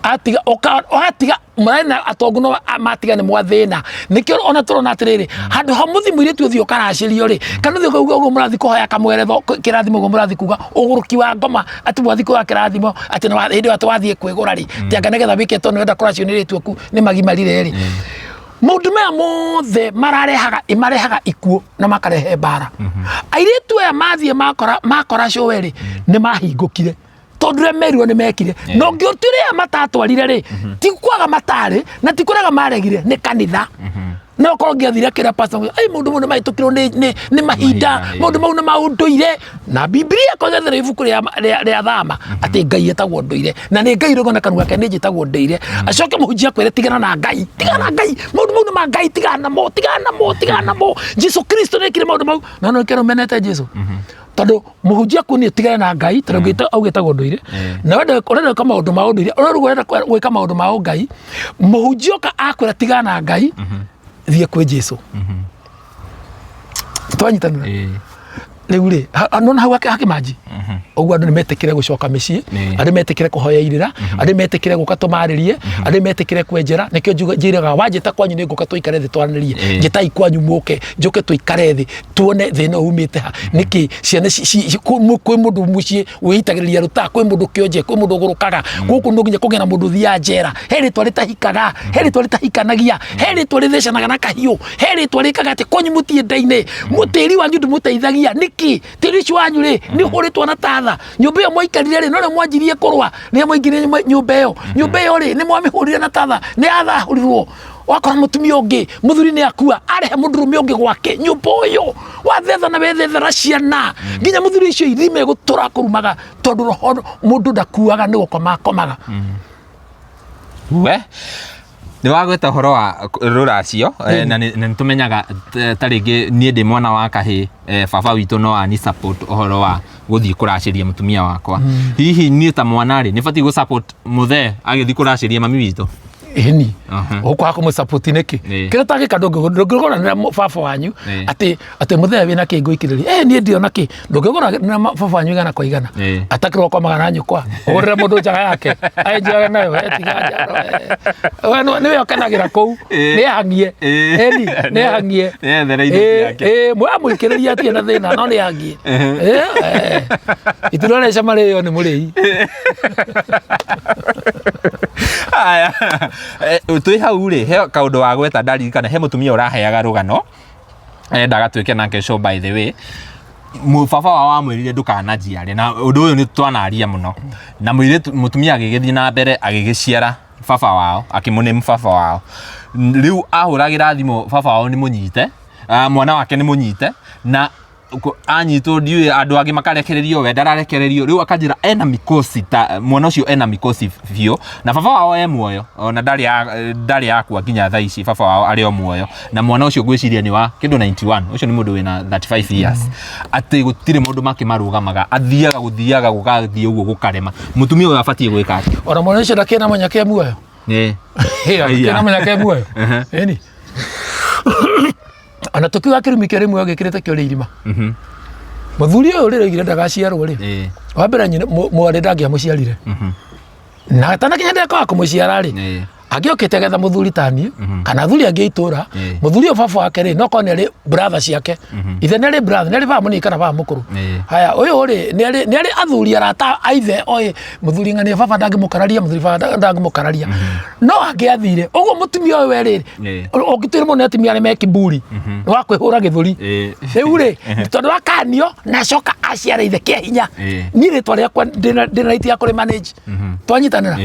atiga, ũka, atiga, mũrarĩ na atongu no matiga nĩ mwathĩna. Nĩkĩo ona tũrona atĩrĩrĩ, handũ ha mũthi mũirĩtu ũthiĩ ũkaracĩrio rĩ, kana ũthiĩ ũkauga ũguo mũrathiĩ kũhoya kamweretho, kĩrathimo ũguo mũrathiĩ kuga, ũgũrũki wa ngoma, atĩ mwathiĩ kũhoya kĩrathimo, atĩ hĩndĩ ĩyo atĩ wathiĩ kwĩgũra rĩ, ti anga nĩgetha wĩke tondũ nĩwenda kũracio nĩ rĩtu aku nĩ magimarire rĩ. Maũndũ maya mothe marehaga ikuũ na makarehe mbara. Airĩtu aya mathiĩ makora cũwe rĩ, nĩ mahingũkire. Tondũ ũrĩa merirwo nĩ mekire. Na ũngĩũtuĩria matatwarire rĩ, ti kwaga matarĩ, na ti kũrega maregire, nĩ kanitha. No korwo ngĩathire akĩra pastor, ai maũndũ mau nĩ mahĩtũkirwo nĩ mahinda, Mahinda, maũndũ mau nĩ ma ũndũire. Na Bibilia kũng'ethera ibuku rĩa thama atĩ Ngai etagwo ndũire, na nĩ Ngai rũgana kanua gake nĩ njĩtagwo ndũire. Acoke mũhunjia akwĩre tigana na Ngai, tigana na Ngai, maũndũ mau nĩ ma Ngai, tigana namo, tigana namo, tigana namo. Jesu Kristo nĩekire maũndũ mau. No no kĩrĩa ũmenete Jesu, tondũ mũhunjia kuonia tigana na Ngai, tondũ augĩtagwo ndũire, na wenda ũrenda gwĩka maũndũ ma ũndũire, ũrenda ũrenda gwĩka maũndũ ma ũngai, mũhunjia oka akwĩra tigana na Ngai, thiĩ kwĩ Jesu. Twanyitanĩra. Rĩu rĩ, nona hau hakĩmanji ũguo, andũ nĩ metĩkĩre gũcoka mĩciĩ, andũ metĩkĩre kũhoya irĩra, andũ metĩkĩre gũka tũmarĩrie, andũ metĩkĩre kwenjera. Nĩkĩo njiraga wanjĩta kwanyu nĩ ngũka tũikare thĩ twaranĩrie. Njĩtai kwanyu mũke, njũke tũikare thĩ tuone thĩna ũyũ umĩte ha, nĩkĩ ciana kwĩ mũndũ mũciĩ wĩitagĩrĩria rũtaa, kwĩ mũndũ kĩonje, kwĩ mũndũ ũgũrũkaga gũkũ, no nginya kũgĩa na mũndũ ũthiaga njera. He rĩtwa rĩtahikaga, he rĩtwa rĩtahikanagia, he rĩtwa rĩthecanaga na kahiũ, he rĩtwa rĩkaga atĩ kwanyu mũtiendaine, tĩri wanyu ndũmũteithagia. Nĩkĩ tĩri ũcio wanyu rĩ nĩ ũhũrĩtwo na tatha? Nyũmba ĩyo mwaikarire rĩ, norĩo mwanjirie kũrũa rĩrĩa mwaingĩrire nyũmba ĩyo. Nyũmba ĩyo rĩ, nĩ mwamĩhũrire na tatha, nĩ yathahũrirwo. Wakora mũtumia ũngĩ, mũthuri nĩ akua, arehe mũndũrũme ũngĩ gwake nyũmba ũyũ, wathetha na wethethera ciana nginya mũthuri icio irime gũtũra kũrumaga, tondũ roho mũndũ ndakuaga, nĩ gũkoma akomaga. We nĩ wagweta ũhoro wa rũracio, na nĩ tũmenyaga ta rĩngĩ niĩ ndĩ mwana wa kahĩ, baba witũ no ani support ũhoro wa gũthiĩ kũracĩria mũtumia wakwa. Hihi niĩ ta mwana rĩ, nĩ batiĩ gũ support mũthee agĩthiĩ kũracĩria mami witũ? Ĩni, ũkwaga kũmũsupport nĩkĩ? Kĩrĩa ũtangĩka, ndũngĩgũranĩra baba wanyu atĩ mũthee wĩna kĩ ngũikĩrĩria, niĩ ndiona kĩ. Ndũngĩgũranĩra baba wanyu igana kwa igana, atakĩrwo komaga na nyũkwa, ũgũrĩre mũndũ njaga yake aĩ njaga nayo, tiga njaro, we nĩwe ũkenagĩra kũu, nĩ hang'ie. Ĩni, nĩ hang'ie. Nĩethere indo ciake. Mwamũikĩrĩria atirĩ na thĩna, no nĩ hang'ie. Itunda rĩa cama rĩo nĩ mũrĩi. Aya. Twĩ hau rĩ, he kaũndũ wa gweta ndaririkana, he mũtumia ũraheaga rũgano endaga twĩke nake show, by the way. Baba wao amwĩrire ndũkanajiare, na ũndũ ũyũ nĩ twanaria mũno na mũirĩtu. Mũtumia agĩgĩthiĩ na mbere agĩgĩciara baba wao, akĩmũname baba wao. Rĩu ahũragĩra thimũ baba wao nĩ mũnyite, mwana wake nĩ mũnyite, na anyitwo ndiũĩ andũ angĩ makarekererio, we ndararekererio. Rĩu akanjĩra ena mikosi, ta mwana ũcio ena mikosi biũ, na baba wao e muoyo, ona ndarĩ akua nginya thaa ici, baba wao arĩ o muoyo. Na mwana ũcio ngwĩciria nĩ wa kĩndũ 91, ũcio nĩ mũndũ wĩna 35 years, atĩ gũtirĩ maũndũ make marũgamaga, athiaga gũthiaga gũgathiĩ ũguo gũkarema. Mũtumia ũyũ abatiĩ gwĩka atĩa? Ona mwana ũcio ndakĩna mũnyake muoyo. Aya. Ndakĩna mũnyake muoyo. Ĩni, ona tũkiuga kĩrumi kĩrĩ muoyo gĩkĩrĩte kĩo rĩ irima. Mũthuri ũyũ rĩrĩa oigire ndagaciarwo rĩ, wa mbere nyina mwarĩ ndangĩamũciarire, na atanakinya ndeka wa kũmũciara rĩ, angĩokĩte agetha mũthuri ta niĩ kana athuri angĩ a itũra. Mũthuri ũyũ baba wake rĩ, no korwo nĩ arĩ brother ciake, ithe nĩ arĩ brother, nĩ arĩ baba mũnini kana baba mũkũrũ. Haya, ũyũ rĩ, nĩ arĩ athuri arata a ithe oĩ mũthuri ng'ania baba ndangĩmũkararia, mũthuri baba ndangĩmũkararia, no angĩathire ũguo mũtumia ũyũ we rĩ, ũngĩtwĩra mũno nĩ atumia arĩa me kiburi, nĩ wa kwĩhũra gĩthũri. Rĩu rĩ, tondũ akanio na acoka aciara ithe kĩa hinya, niĩ rĩtwa rĩakwa ndĩna right ya kũrĩ manage. Twanyitanĩra.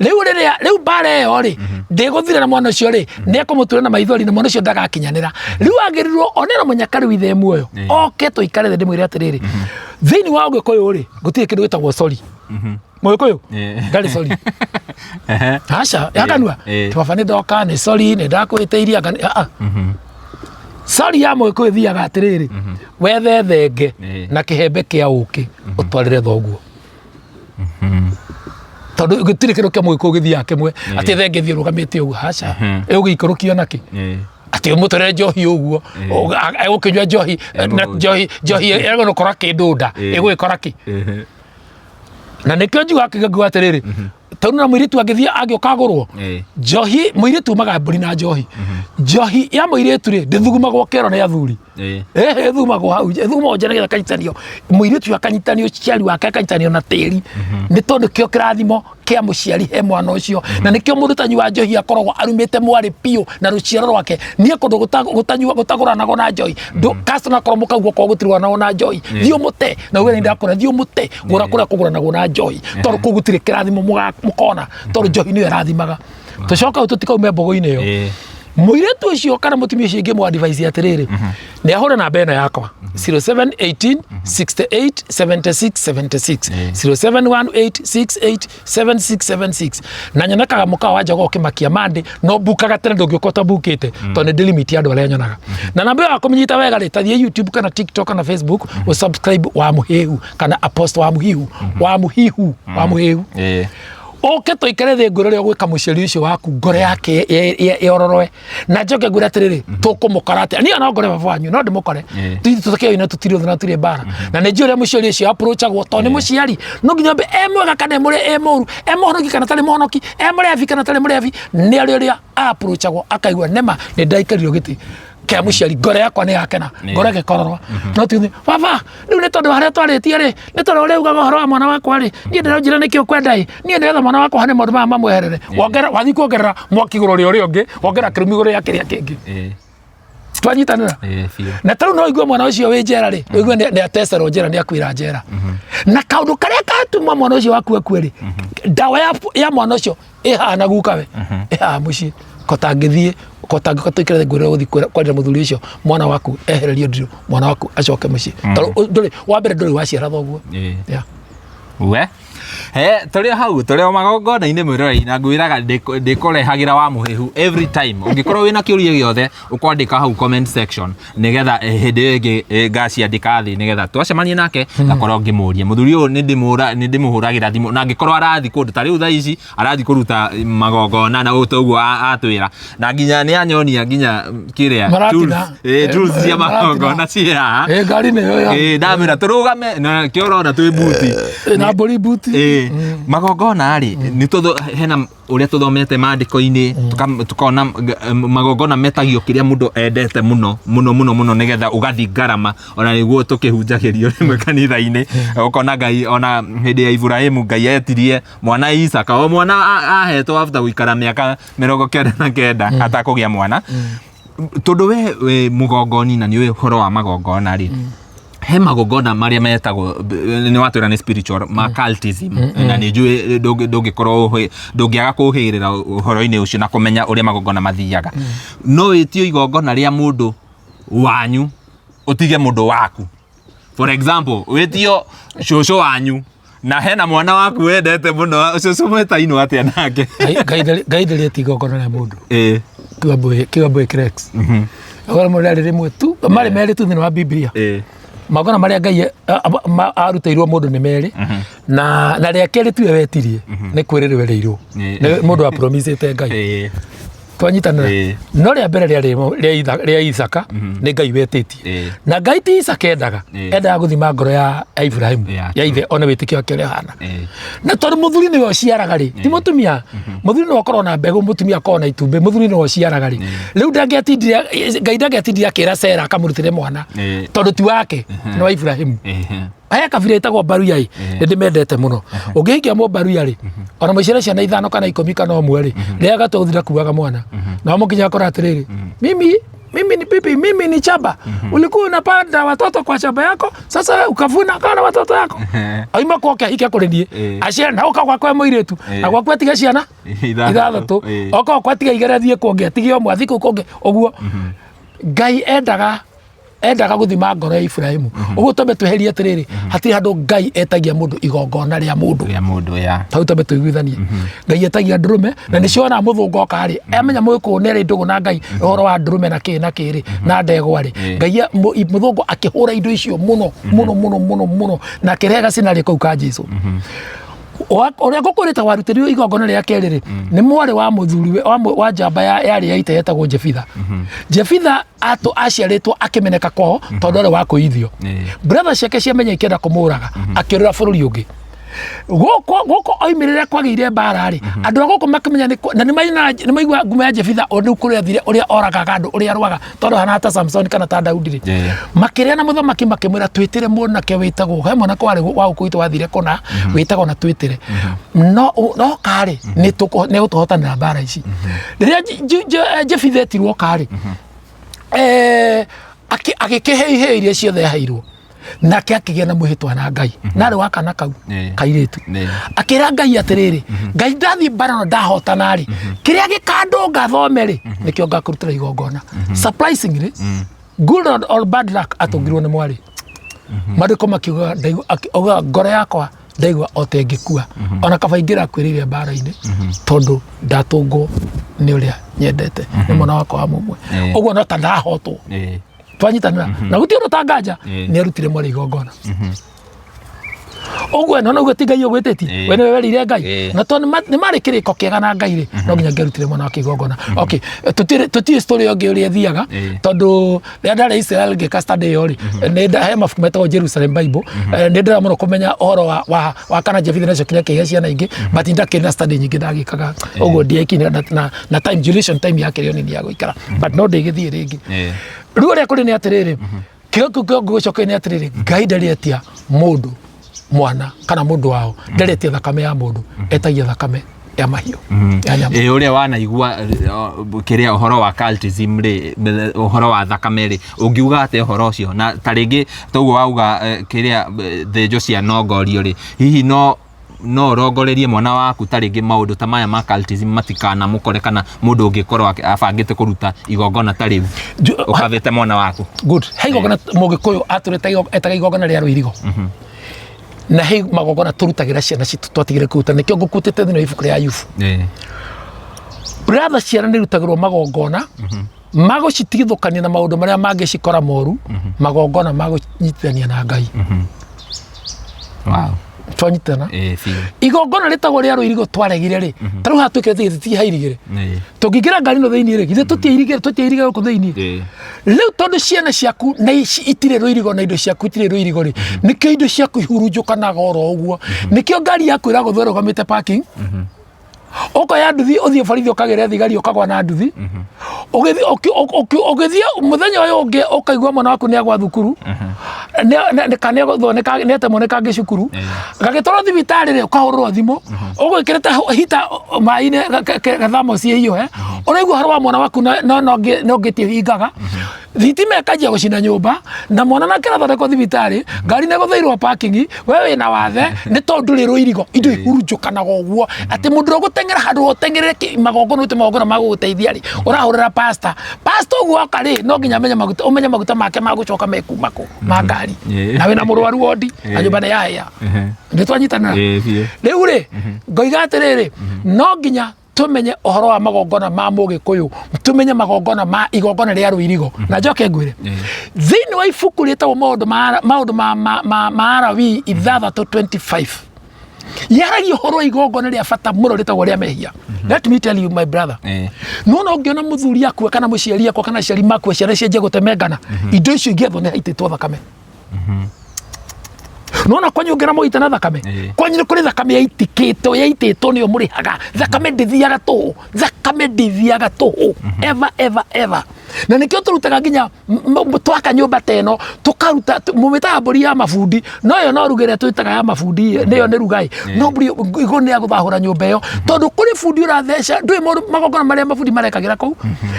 Rĩu rĩrĩa rĩu mbara ĩyo rĩ ndĩgũthira na mwana ũcio rĩ, nĩ ekũmũtura na maithori, na mwana ũcio ndagakinyanĩra. Rĩu agĩrĩirwo onera mũnyaka rĩu ithe muoyo, oke tũikare thĩ ndĩmwĩre atĩrĩrĩ, thĩinĩ wa ũgĩkũyũ rĩ, gũtirĩ kĩndũ gĩtagwo sorry. Mũgĩkũyũ ndarĩ sorry. Aca yakanua. Baba nĩ ndoka, nĩ sorry, nĩ ndakwĩtĩirie anga ah, ah. Sorry ya mũgĩkũyũ ĩthiaga atĩrĩrĩ, wethe thenge na kĩhembe kĩa ũkĩ ũtwarĩre thoguo, tondũ gũtirĩ kĩndũ kĩa mũgĩkũyũ gĩthiaga kĩmwe atĩ thenge ĩthiĩ ĩrũgamĩte ũguo, aca, ĩgũgĩikũrũkio nakĩ? Atĩ ũmũtwarĩre njohi ũguo, egũkĩnyua njohi na njohi ĩgũkora kĩndũ nda, ĩgũgĩkora kĩ? Na nĩkĩo njugaga ngiuga atĩrĩrĩ, tondũ na mũirĩtu angĩthiĩ angĩũka agũrwo njohi, mũirĩtu umaga mbũri na njohi. Njohi ya mũirĩtu rĩ, ndĩthugumagwo kĩoro nĩ athuri. Ĩthugumagwo hau, ĩthugumagwo nja nĩgetha kanyitanio mũirĩtu ũyũ, akanyitanio ũciari wake, akanyitanio na tĩri, nĩ tondũ kĩo kĩrathimo kĩa mũciari he mwana ũcio. Na nĩkĩo mũndũ tanyua njohi akoragwo arumĩte mwarĩ biũ na rũciaro rwake. Niĩ kũndũ gũtanyua gũtagũranagwo na njohi, customer akorwo mũkauga okorwo gũtirũranagwo na njohi, thiĩ ũmũte na uge nĩ ndakũra, thiĩ ũmũte, gũra kũrĩa kũgũranagwo na njohi, tondũ kũu gũtirĩ kĩrathimo mũkona, tondũ njohi nĩyo ĩrathimaga. Tũcoka hau tũtikaume mbũgũ-inĩ ĩyo. Mũirĩtu ũcio kana mũtumia ũcio ingĩmũ advise atĩrĩrĩ, nĩ ahũre namba ĩno yakwa, 0718 68 76 76, 0718 68 7676, na nyonekaga mũkawa wa Jogoo Kĩmakia Monday, no mbukaga tene, ndũngĩũka ũtabukĩte tondũ nĩ ndĩ limit ya andũ arĩa nyonaga. Na namba ĩyo wakũmĩnyita wega rĩ, tathiĩ YouTube kana TikTok kana Facebook, ũsubscribe wa Mũhĩhu kana Apostle wa Mũhihu, wa Mũhihu, wa Mũhĩhu. Ũke tũikare thĩ, ngwĩre ũrĩa ũgwĩka mũciari ũcio waku ngoro yake yororoe, na njoke ngwĩre atĩrĩrĩ, tũkũmũkora atĩa. Niĩ no ngore baba wanyu, no ndĩmũkore. Tũtakĩoina, tũtirĩ ũthũ na tũtirĩ mbara, na nĩ njũĩ ũrĩa mũciari ũcio approachagwo, tondũ nĩ mũciari, no nginya ambe e mwega kana e mũrĩ e mũru, e mũhonoki kana tarĩ mũhonoki, e mũrebi kana tarĩ mũrebi, nĩ arĩ ũrĩa approachagwo akaigua nĩma nĩ ndaikarirwo gĩtĩ kĩa mũciari, ngoro yakwa nĩ yakena, ngoro ĩgĩkororwa. No ti baba rĩu nĩ tondũ harĩa twarĩtie rĩ, nĩ tondũ ũrĩa ugaga ũhoro wa mwana wakwa rĩ, niĩ ndĩranjĩra nĩkĩ ũkwenda ĩ, niĩ nĩgetha mwana wakwa hane maũndũ maya mamweherere. Wongerera, wathiĩ kuongerera mwaki igũrũ rĩa ũrĩa ũngĩ, wongerera kĩrumi igũrũ rĩa kĩrĩa kĩngĩ. Twanyitanĩra? Ĩĩ, biũ. Na tarĩu no ũigue mwana ũcio wĩ njera rĩ, ũigue nĩ atecerwo njera, nĩ akuĩra njera, na kaũndũ karĩa katuma mwana ũcio waku akue rĩ, ndawa ya mwana ũcio ĩhana gukawe, ĩhaha mũciĩ. Kotangĩthiĩ, kotangĩka, tũikare ngwĩre gũthiĩ kwarĩra mũthuri ũcio, mwana waku ehererio ndirũ, mwana waku acoke mũciĩ, tondũ ndũrĩ wa mbere, ndũrĩ waciara thoguo. Yeah. We he tũrĩ o hau, tũrĩ o magongona-inĩ, mwĩrorei, na ngwĩraga ndĩkũrehagĩra wa Mũhĩhu every time. Ũngĩkorwo wĩna kĩũria gĩothe, ũkwandĩka hau comment section, nĩgetha hĩndĩ ĩyo ĩngĩ ngaciandĩka thĩ, nĩgetha twacemania nake ngakorwo ngĩmũria. Mũthuri ũyũ nĩ ndĩmũhũragĩra thimũ, na angĩkorwo arathiĩ kũndũ ta rĩu thaa ici arathiĩ kũruta magongona na ũũ ũguo atwĩra, na nginya nĩ anyonia nginya kĩrĩa Maratina. Tools cia Maratina. magongona ciĩ haha. Ngari nĩ yo Ndamĩra tũrũgame na kĩo ũrona twĩ buti. Na mbũri buti. Magongona rĩ, nĩ tũtho hena ũrĩa tũthomete maandĩko-inĩ, tukona magongona metagio kĩrĩa mũndũ endete mũno mũno mũno mũno, nĩgetha ũgathiĩ ngarama, ona nĩguo tũkĩhunjagĩrio rĩmwe kanitha-inĩ. Ũkona Ngai, ona hĩndĩ ya Iburahĩmu, Ngai etirie mwana Isaka, o mwana ahetwo after gũikara mĩaka 99 atakũgĩa mwana. Tondũ we wĩ mũgongoni na nĩ ũĩ ũhoro wa magongona rĩ, he magongona marĩa metagwo nĩ watwĩra nĩ spiritual, ma cultism, na nĩ njũĩ ndũngĩkorwo ndũngĩaga kũhĩrĩra ũhoro-inĩ ũcio na kũmenya ũrĩa magongona mathiaga. No wĩtio igongona rĩa mũndũ wanyu, ũtige mũndũ waku. For example, wĩtio cũcũ wanyu na hena mwana waku wendete mũno, cũcũ mwetainwo atĩa nake? Ngai ndarĩ igongona rĩa mũndũ. Kiuga mbũĩ Krex. Igongona mũndũ rĩarĩ rĩmwe tu, marĩ merĩ tu thĩinĩ wa Biblia. Magongona marĩa Ngai arutĩirwo mũndũ nĩ merĩ, na rĩa kerĩ tiwe wetirie, nĩ kwĩrĩrwo erĩirwo. Nĩ mũndũ wa promisĩte Ngai. Twanyitanĩra? No rĩa mbere rĩarĩ rĩa Isaka, nĩ Ngai wetĩtie. Na Ngai ti Isaka endaga, endaga gũthima ngoro ya Ibrahimu, ya ithe, one wĩtĩkio wake ũrĩa ũhana. Na tondũ mũthuri nĩwe ũciaraga rĩ, ti mũtumia, mũthuri nĩwe ũkoragwo na mbegũ, mũtumia akoragwo na itumbĩ, mũthuri nĩwe ũciaraga rĩ, rĩu ndangĩatindire, Ngai ndangĩatindire akĩra Sera akamũrutĩre mwana, tondũ ti wake, nĩ wa Ibrahimu. He kabira ĩtagwo Mbaruya ĩ, nĩ ndĩmendete mũno. Ũngĩhikia Mũmbaruya rĩ, ona mũciare ciana ithano kana 10 kana 1 rĩ, rĩrĩa gatua gũthiĩ ndakuaga mwana, nao mũkinya akora atĩrĩrĩ, mimi ni bibi, mimi ni chamba, ulikuwa unapanda watoto kwa shamba yako, sasa ukavuna kana watoto yako aima kwake ahike kũrĩ niĩ, aciare na ũka gwakwa mũirĩtu, na gwaku atige ciana 6, oka gwakwa atige 2, athiĩ kũngĩ atige 1, athiĩ kũu kũngĩ ũguo. Ngai endaga gũthima ngoro ya Ibrahimu. Ũguo twambe tweherie atĩrĩrĩ, hatirĩ handũ Ngai etagia mũndũ igongona rĩa mũndũ. Rĩa mũndũ ya Hau twambe tũiguithanie, Ngai etagia ndũrũme, na nĩcio ona mũthũngũ oka rĩ, amenya mũgĩkũyũ nĩ arĩ ndũgũ na Ngai ũhoro wa ndũrũme na kĩ na kĩ rĩ, na ndegwa rĩ, Ngai mũthũngũ akĩhũra indo icio mũno mũno mũno mũno mũno, na akĩrehe gacinarĩ kau ka Jesu. Ũrĩa ngũkwĩrĩte warutĩrirwo igongona rĩa kerĩ rĩ, nĩ mwarĩ wa mũthuri wa njamba yarĩ ya ita yetagwo Jefitha. Jefitha atũ aciarĩtwo akĩmeneka kwao tondũ arĩ wa kũithio. Brother ciake ciamenya ikĩenda kũmũraga, akĩũrĩra bũrũri ũngĩ. Gũkũ oimĩrĩre kwagĩire mbara rĩ, andũ a gũkũ makĩmenya na nĩ maigua ngumo ya Jefitha, o rĩu kũrĩa athire, ũrĩa oragaga andũ, ũrĩa arũaga, tondũ hana ta Samson kana ta Daudi rĩ. Makĩrĩa na mũthamaki makĩmwĩra, twĩtĩre mwanake wĩtagwo, he mwanake warĩ wa gũkũ gwitũ wathire kũna wĩtagwo, na twĩtĩre no karĩ nĩ gũtũhotanĩra mbara ici. Rĩrĩa Jefitha etirwo karĩ, agĩkĩhe iheo iria ciothe aheirwo. Nake akĩgĩa na mwĩhĩtwa na Ngai, na arĩ wa kana kau kairĩtu. Akĩra Ngai atĩrĩrĩ, Ngai, ndathiĩ mbara na ndahotana rĩ, kĩrĩa gĩkandũnga thome rĩ, nĩkĩo ngakũrutĩra igongona. Surprisingly, good or bad luck, atũngirwo nĩ mwarĩ. Mandĩko makiuga ndaigua, auga ngoro yakwa ndaigua o ta ĩngĩkua, ona kaba ingĩrakuĩrĩire mbara-inĩ, tondũ ndatũngwo nĩ ũrĩa nyendete, nĩ mwana wakwa wa mũmwe. Ũguo no ta ndahotwo. Twanyitanĩra na gũtirĩ ũndũ ta nganja. Nĩ arutire mwarĩ igongona. Ũguo no noguo ti Ngai ũgwĩtĩtie. We nĩwe werĩire Ngai. Na tondũ nĩ marĩ kĩrĩko kĩega na Ngai rĩ, no nginya angĩarutire mwana wake igongona. Okay, tũtiũĩ story ĩyo ũrĩa ĩthiaga, tondũ rĩrĩa ndarĩ Israel ngĩka study ĩyo rĩ, nĩ he mabuku metagwo Jerusalem Bible. Nĩ ndĩra mũno kũmenya ũhoro wa kana Jefitha nĩacokire akĩgĩa ciana ingĩ, but ndakĩrĩ na study nyingĩ ndagĩkaga ũguo, ndiekire na time duration, time yakĩrĩ o nini ya gũikara, but no ndĩgĩthiĩ rĩngĩ. Rĩu ũrĩa kũrĩ nĩ atĩrĩrĩ, kĩrĩa kĩu ngũgĩcokia nĩ atĩrĩrĩ, Ngai ndarĩ etia mũndũ mwana kana mũndũ wao, ndarĩ etia thakame ya mũndũ, etagia thakame ya mahiũ, ya nyamũ. Ĩ ũrĩa wanaigua kĩrĩa ũhoro wa cultism rĩ, ũhoro wa thakame rĩ, ũngiuga atĩa ũhoro ũcio? Na ta rĩngĩ toguo wauga, kĩrĩa thĩnjo cia nongorio rĩ, hihi no ũrongorerie mwana waku ta rĩngĩ maũndũ ta maya ma cultism matikanamũkore, kana mũndũ ũngĩkorwo abangĩte kũruta igongona ta rĩu ũkathĩte mwana waku? Good. He igongona mũgĩkũyũ atũrĩte etaga igongona rĩa rũirigo, na he magongona tũrutagĩra ciana citũ twatigire kũruta, nĩkĩo ngũkutĩte thĩinĩ wa ibuku rĩa Ayubu. Brother, ciana nĩ irutagĩrwo magongona magũcitigithũkania na maũndũ marĩa mangĩcikora moru, magongona magũnyitithania na Ngai. Twanyitana? Ĩ biũ. Igongona rĩtagwo rĩa rũirigo twaregire rĩ, ta rĩu haha twĩkĩrĩte gĩtĩ hairigĩre, tũngĩingĩra ngari ĩno thĩinĩ rĩ, githĩ tũtiairigĩre? Tũtiairigĩre gũkũ thĩinĩ. Rĩu tondũ ciana ciaku na ici itirĩ rũirigo na indo ciaku itirĩ rũirigo rĩ, nĩkĩo indo ciaku ihurunjũkanaga oro ũguo, nĩkĩo ngari yaku ĩragũthwo ĩrũgamĩte parking, ũkoya nduthi ũthiĩ borithi, ũkagĩre thigari, ũkagwa na nduthi. Ũgĩthiĩ mũthenya ũyũ ũngĩ, ũkaigua mwana waku nĩ agwa thukuru, kana nĩatemwo nĩ kangĩ cukuru, gagĩtwarwo thibitarĩ rĩ, ũkahũrĩrwo thimũ ũgwĩkĩrĩte hita maĩ-inĩ gathamoci ĩhiũhe, ũraigua ũhoro wa mwana waku no ngĩti ĩhingaga thitima, ĩkanjia gũcina nyũmba, na mwana nake arathondekwo thibitarĩ, ngari nĩ gũthĩirwo parking, we wĩna wathe nĩ tondũ ndũrĩ rũirigo. Indo ihurunjũkanaga ũguo atĩ mũndũ ũrĩa ũgũteng'era handũ ũteng'erere magongona, ũrute magongona ma gũgũteithia rĩ, ũrahũrĩra pastor. Pastor ũguo oka rĩ, no nginya amenye maguta, ũmenye maguta make ma gũcoka mekuma kũ ma ngari, na wĩna mũrwaru wondi na nyũmba nĩ yahĩa. Nĩ twanyitanĩra? Ĩ biũ. Rĩu rĩ, ngoiga atĩrĩrĩ, no nginya tumenye ũhoro wa magongona ma mũgĩkũyũ, tumenye magongona ma igongona rĩa rũirigo. Na njoke ngwĩre, thĩinĩ wa ibuku rĩtagwo maũndũ ma Alawii 6:25 yaragia ũhoro wa igongona rĩa bata mũno rĩtagwo rĩa mehia. Let me tell you, my brother, nona ũngĩona mũthuri akua kana mũciari akua kana aciari makua, ciana cianjia gũtemengana, indo icio ingĩethwo nĩ haitĩtwo thakame. Nona kwanyu ũngĩona mũgĩte na thakame, kwanyu nĩ kũrĩ thakame yaitikĩtwo, yaitĩtwo, nĩyo mũrĩhaga. Thakame ndĩthiaga tũhũ, thakame ndĩthiaga tũhũ, ever, ever, ever. Na nĩkĩo tũrutaga nginya twaka nyũmba ta ĩno, tũkaruta mũmĩtaga mbũri ya mabundi, no ĩyo no ruga ĩrĩa twĩtaga ya mabundi, nĩyo nĩ rugai, no mbũri igũrũ nĩ ya gũthahũra nyũmba ĩyo, tondũ kũrĩ bundi ũratheca. Ndũĩ maũndũ magongona marĩa mabundi marekagĩra kũu,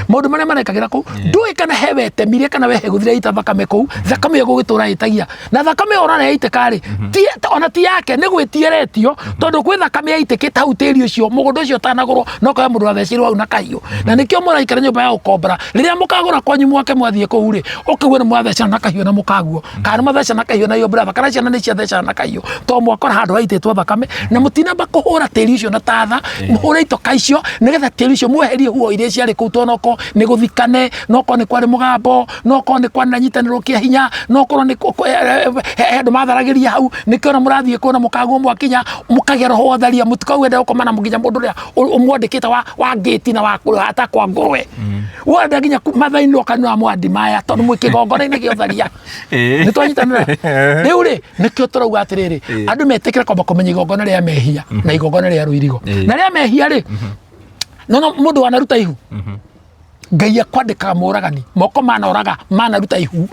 maũndũ marĩa marekagĩra kũu, ndũĩ kana he wetemire kana wehe gũthira ita thakame kũu. Thakame ĩyo gũgĩtũra ĩtagia, na thakame ĩyo ũrona yaitĩka rĩ, ona ti yake, nĩ gwĩtieretio, tondũ kwĩ thakame yaitĩkĩte hau tĩri ũcio mũgũnda ũcio ũtanagũrwo, no koe mũndũ wathecirwo hau na kahiũ. Na nĩkĩo mũraikara nyũmba ya gũkombora, rĩrĩa mũkagũra kwanyu mwake mwathiĩ kũu rĩ, ũkaigua nĩ mwathecana na kahiũ na mũkaguo, kana nĩ mwathecana na kahiũ na iyo brother, kana ciana nĩ ciathecana na kahiũ, tondũ mwakora handũ haitĩtwo thakame na mũtinamba kũhũra tĩri ũcio na tatha, mũhũre itoka icio nĩgetha tĩri ũcio mweherie huo iria ciarĩ kũu, tondũ nokorwo nĩ gũthikane, nokorwo nĩ kwarĩ mũgambo, nokorwo nĩ kwarĩ na nyitanĩro kĩa hinya, nokorwo nĩ he andũ matharagĩria hau. Nĩkĩo ona mũrathiĩ kũu na mũkaguo, mwakinya mũkagĩa roho wa ũtharia, mũtikauge gũkoma na nginya mũndũ ũrĩa ũmwandĩkĩte wa ngĩti na wa kũhata kwa ngũrwe wenda nginya mathainĩ okanua mwandi maya, tondũ mwĩ kĩgongona-inĩ gĩa ũtharia. Nĩ twanyitanĩra? Rĩu rĩ, nĩkĩo tũrauga atĩrĩrĩ, andũ metĩkĩre kwamba kũmenya igongona rĩa mehia na igongona rĩa rũirigo. Na rĩa mehia rĩ, no mũndũ wanaruta ihu, Ngai akwandĩkaga mũragani, moko manoraga manaruta ihu.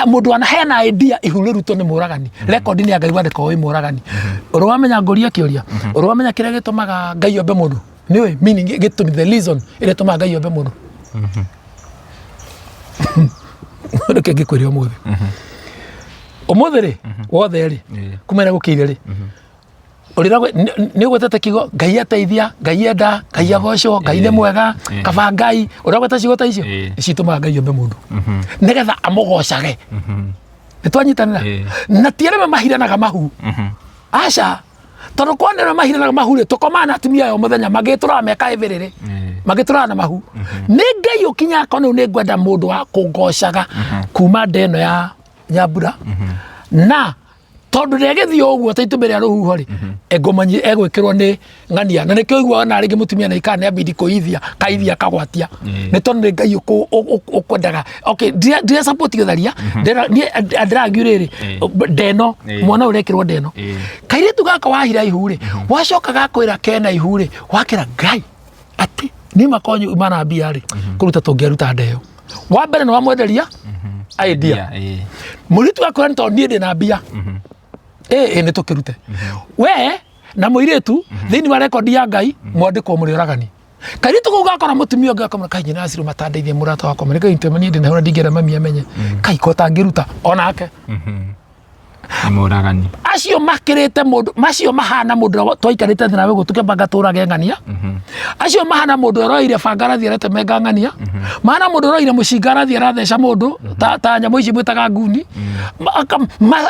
Mũndũ wanaheana idea ihu rĩrutwo nĩ mũragani, rekondi nĩ ya Ngai wandĩka wĩ mũragani. Ũrĩ wamenya, ngũria kĩũria, ũrĩ wamenya kĩrĩa gĩtũmaga Ngai ombe mũndũ? Nĩũĩ meaning, gĩtũmi, the reason ĩrĩa ĩtũmaga Ngai ombe mũndũ? Reke ngĩkwĩre ũmũthĩ. Ũmũthĩ rĩ wothe rĩ, kuma ĩrĩa gũkĩire rĩ, ũrĩra nĩ ũgwetete kiugo Ngai ateithia, Ngai enda, Ngai agocwo, Ngai nĩ mwega, kaba Ngai, ũragweta ciugo ta icio nĩcitũmaga Ngai ombe mũndũ nĩgetha amũgocage. Nĩ twanyitanĩra? Na ti arĩa mahiranaga mahu, aca, tondũ kwa nĩ arĩa mahiranaga mahu rĩ, tũkomaga na atumia aya o mũthenya magĩtũraga meka ĩbĩrĩrĩ, magĩtũraga na mahu. Nĩ Ngai ũkinya akona rĩu nĩ ngwenda mũndũ wa kũngocaga kuma nda ĩno ya nyambura, na tondũ ndegĩthiĩ o ũguo ta itumbĩ rĩa rũhuho rĩ, engũmanyi egwĩkĩrwo nĩ ng'ania. Na nĩkĩo ũiguaga na rĩngĩ mũtumia nĩ aikara nĩ ambindi kũithia kaithia akagwatia, nĩ tondũ nĩ Ngai ũkwendaga. Okay, ndira support gĩtharia. Niĩ ndĩragiu rĩrĩ, ndeno mwana ũrekĩrwo ndeno, kairĩtu gaka wahira ihu rĩ, wacoka gakwĩra kena ihu rĩ, wakĩra Ngai atĩ niĩ makonyu mana mbia rĩ, kũruta tũngĩaruta ndeo wa mbere nĩ wamwenderia idea. Mũirĩtu akwĩra nĩ tondũ niĩ ndĩna mbia, ĩ nĩ tũkĩrute we na mũirĩtu thĩinĩ wa rekondi ya Ngai mwandĩkwo mũrĩ oragani. Kairĩtu kau gakora mũtumia ũngĩ akamwĩra, kai nyina acirũ matandeithia mũrata wakwa nĩ kai niĩ ndĩna na ndingĩenda mami amenye, kai ko tangĩruta onake. Nĩ mũragani. Acio makĩrĩte mũndũ macio mahana mũndũ ũrĩa twaikarĩte thĩ nawe gũtuke banga tũrage ng'ania. Acio mahana mũndũ ũroire banga arathiĩ aratemenga ng'ania. Mahana mũndũ ũroire mũcinga arathiĩ aratheca mũndũ ta nyamũ ici mwĩtaga nguni.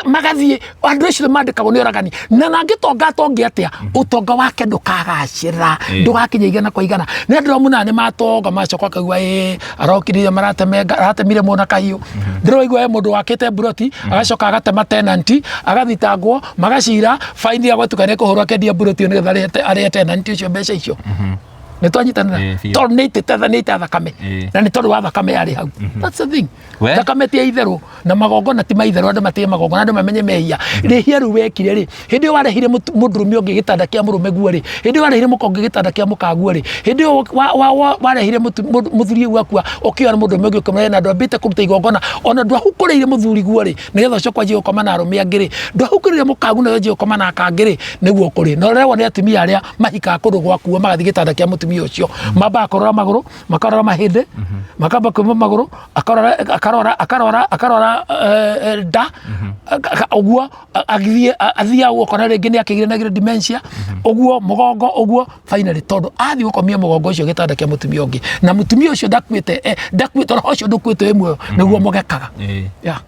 Magathiĩ andũ acio mandĩkagwo nĩ oragani. Na nangĩtonga atonge atĩa, ũtonga wake ndũkagacĩra, ndũgakinya igana kwa igana. Nĩ andũ amwe nĩ matonga macoka akaigua ĩ arokire maratemenga aratemire mũna kahiũ. Ndĩraigua he mũndũ wakĩte mburoti agacoka agatema tenant, agathitangwo, magacira faini ya gwatuka nĩ kũhũrwo akendia mburoti ĩyo nĩgetha arĩhe tenant ũcio mbeca icio. Nĩ twanyitanĩra? Biũ. Tondũ nĩ aitĩte nĩ aita thakame. Na nĩ tondũ wa thakame yarĩ hau. That's the thing. Thakame ti ya itherũ na magongona ti ma itherũ. Andũ matige magongona, andũ mamenye mehia. Rĩhia rĩu wekire rĩ, hĩndĩ ĩyo warehire mũndũrũme ũngĩ gĩtanda kĩa mũrũme guo rĩ, hĩndĩ ĩyo warehire mũka ũngĩ gĩtanda kĩa mũkaguo rĩ, hĩndĩ ĩyo warehire mũthuri ũyũ akua ũkĩoya mũndũrũme ũngĩ ũkĩmũrehe na ndwambĩte kũruta igongona, ona ndwahukũrĩire mũthuri guo rĩ, nĩgetha ũcoke wanjie gũkoma na arũme angĩ rĩ, ndwahukũrĩire mũkagu na wanjie gũkoma na aka angĩ rĩ, nĩguo kũrĩ na ũreragwo nĩ atumia arĩa mahikaga kũndũ gwakuo magathiĩ gĩtanda kĩa mũtumia ũcio, mambaga kũrora magũrũ, makarora mahĩndĩ, makamba kuma magũrũ, akarora akarora akarora akarora nda ũguo, agĩthiĩ athiaga ũguo ũkona rĩngĩ nĩ akĩgire na dementia ũguo, mũgongo ũguo, finally tondũ athiĩ gũkomia mũgongo ũcio gĩtanda kĩa mũtumia ũngĩ, na mũtumia ũcio ndakuĩte, ndakuĩte, roho ũcio ndũkuĩte wĩ muoyo, nĩguo mũgekaga. Yeah.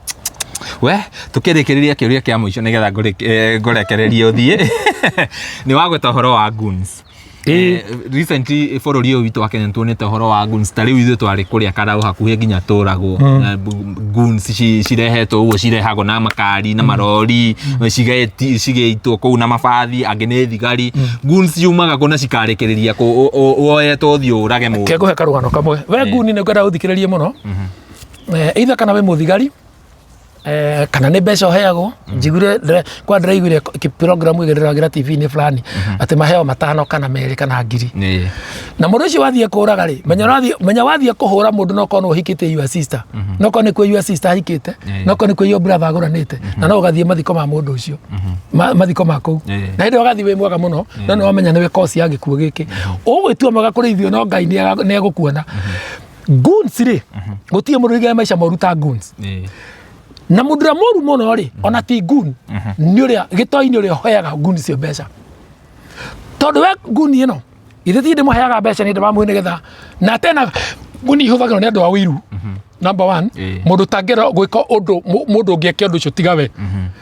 We tukĩrĩkĩrĩria kĩũria kĩa mũico nĩgetha ngũrekererie ũthiĩ, nĩ wagweta ũhoro wa goons. Recently bũrũri ũyũ witũ wa Kenya nĩtuonete ũhoro wa goons. Ta rĩu ithuĩ twarĩ kũrĩa Karau hakuhĩ nginya tũragwo. Na goons cirehetwo ũguo, cirehagwo na makari na marori, cigĩitwo kũu na mabathi, angĩ nĩ thigari. Goons ciumaga kũ na cikarekereria kũ woyetwo ũthiĩ ũrage mũndũ? Ke ngũhe karũgano kamwe. We nguni nĩ ngwenda ũthikĩrĩrie mũno. Either kana wĩ mũthigari, kana nĩ mbeca ũheagwo. Njiguire kwa ndĩraiguire program ĩgĩndĩragĩra TV-inĩ fulani atĩ maheo 5 kana 2 kana 1000. Na mũndũ ũcio wathiĩ kũraga rĩ, menya ũrathiĩ, menya wathiĩ kũhũra mũndũ no korwo ũhikĩte your sister, no korwo nĩ kwĩ your sister ahikĩte, no korwo nĩ kwĩ your brother agũranĩte, na no ũgathiĩ mathiko ma mũndũ ũcio, mathiko ma kũu. Na hĩndĩ ĩyo ũgathiĩ wĩ mwega mũno, no nĩ wamenya nĩwe cause ya gĩkuũ gĩkĩ. Ũgwĩtua mwega kũrĩ ithuĩ, no Ngai nĩ egũkuona. Goons rĩ, gũtirĩ mũndũ ũigĩra maica moru ta goons. Na mũndũ ũrĩa mũru mũno rĩ, ona ti goon, nĩ ũrĩa gĩtoi-inĩ ũrĩa ũheaga goon icio mbeca. Tondũ we goon ĩno, ithe ti ndĩmũheaga mbeca, nĩ ndĩramũhe nĩgetha na tena goon ihũthagĩrwo nĩ andũ a ũiru. Number one, mũndũ ũtangĩenda gwĩka ũndũ, mũndũ ũngĩ eke ũndũ ũcio tiga we.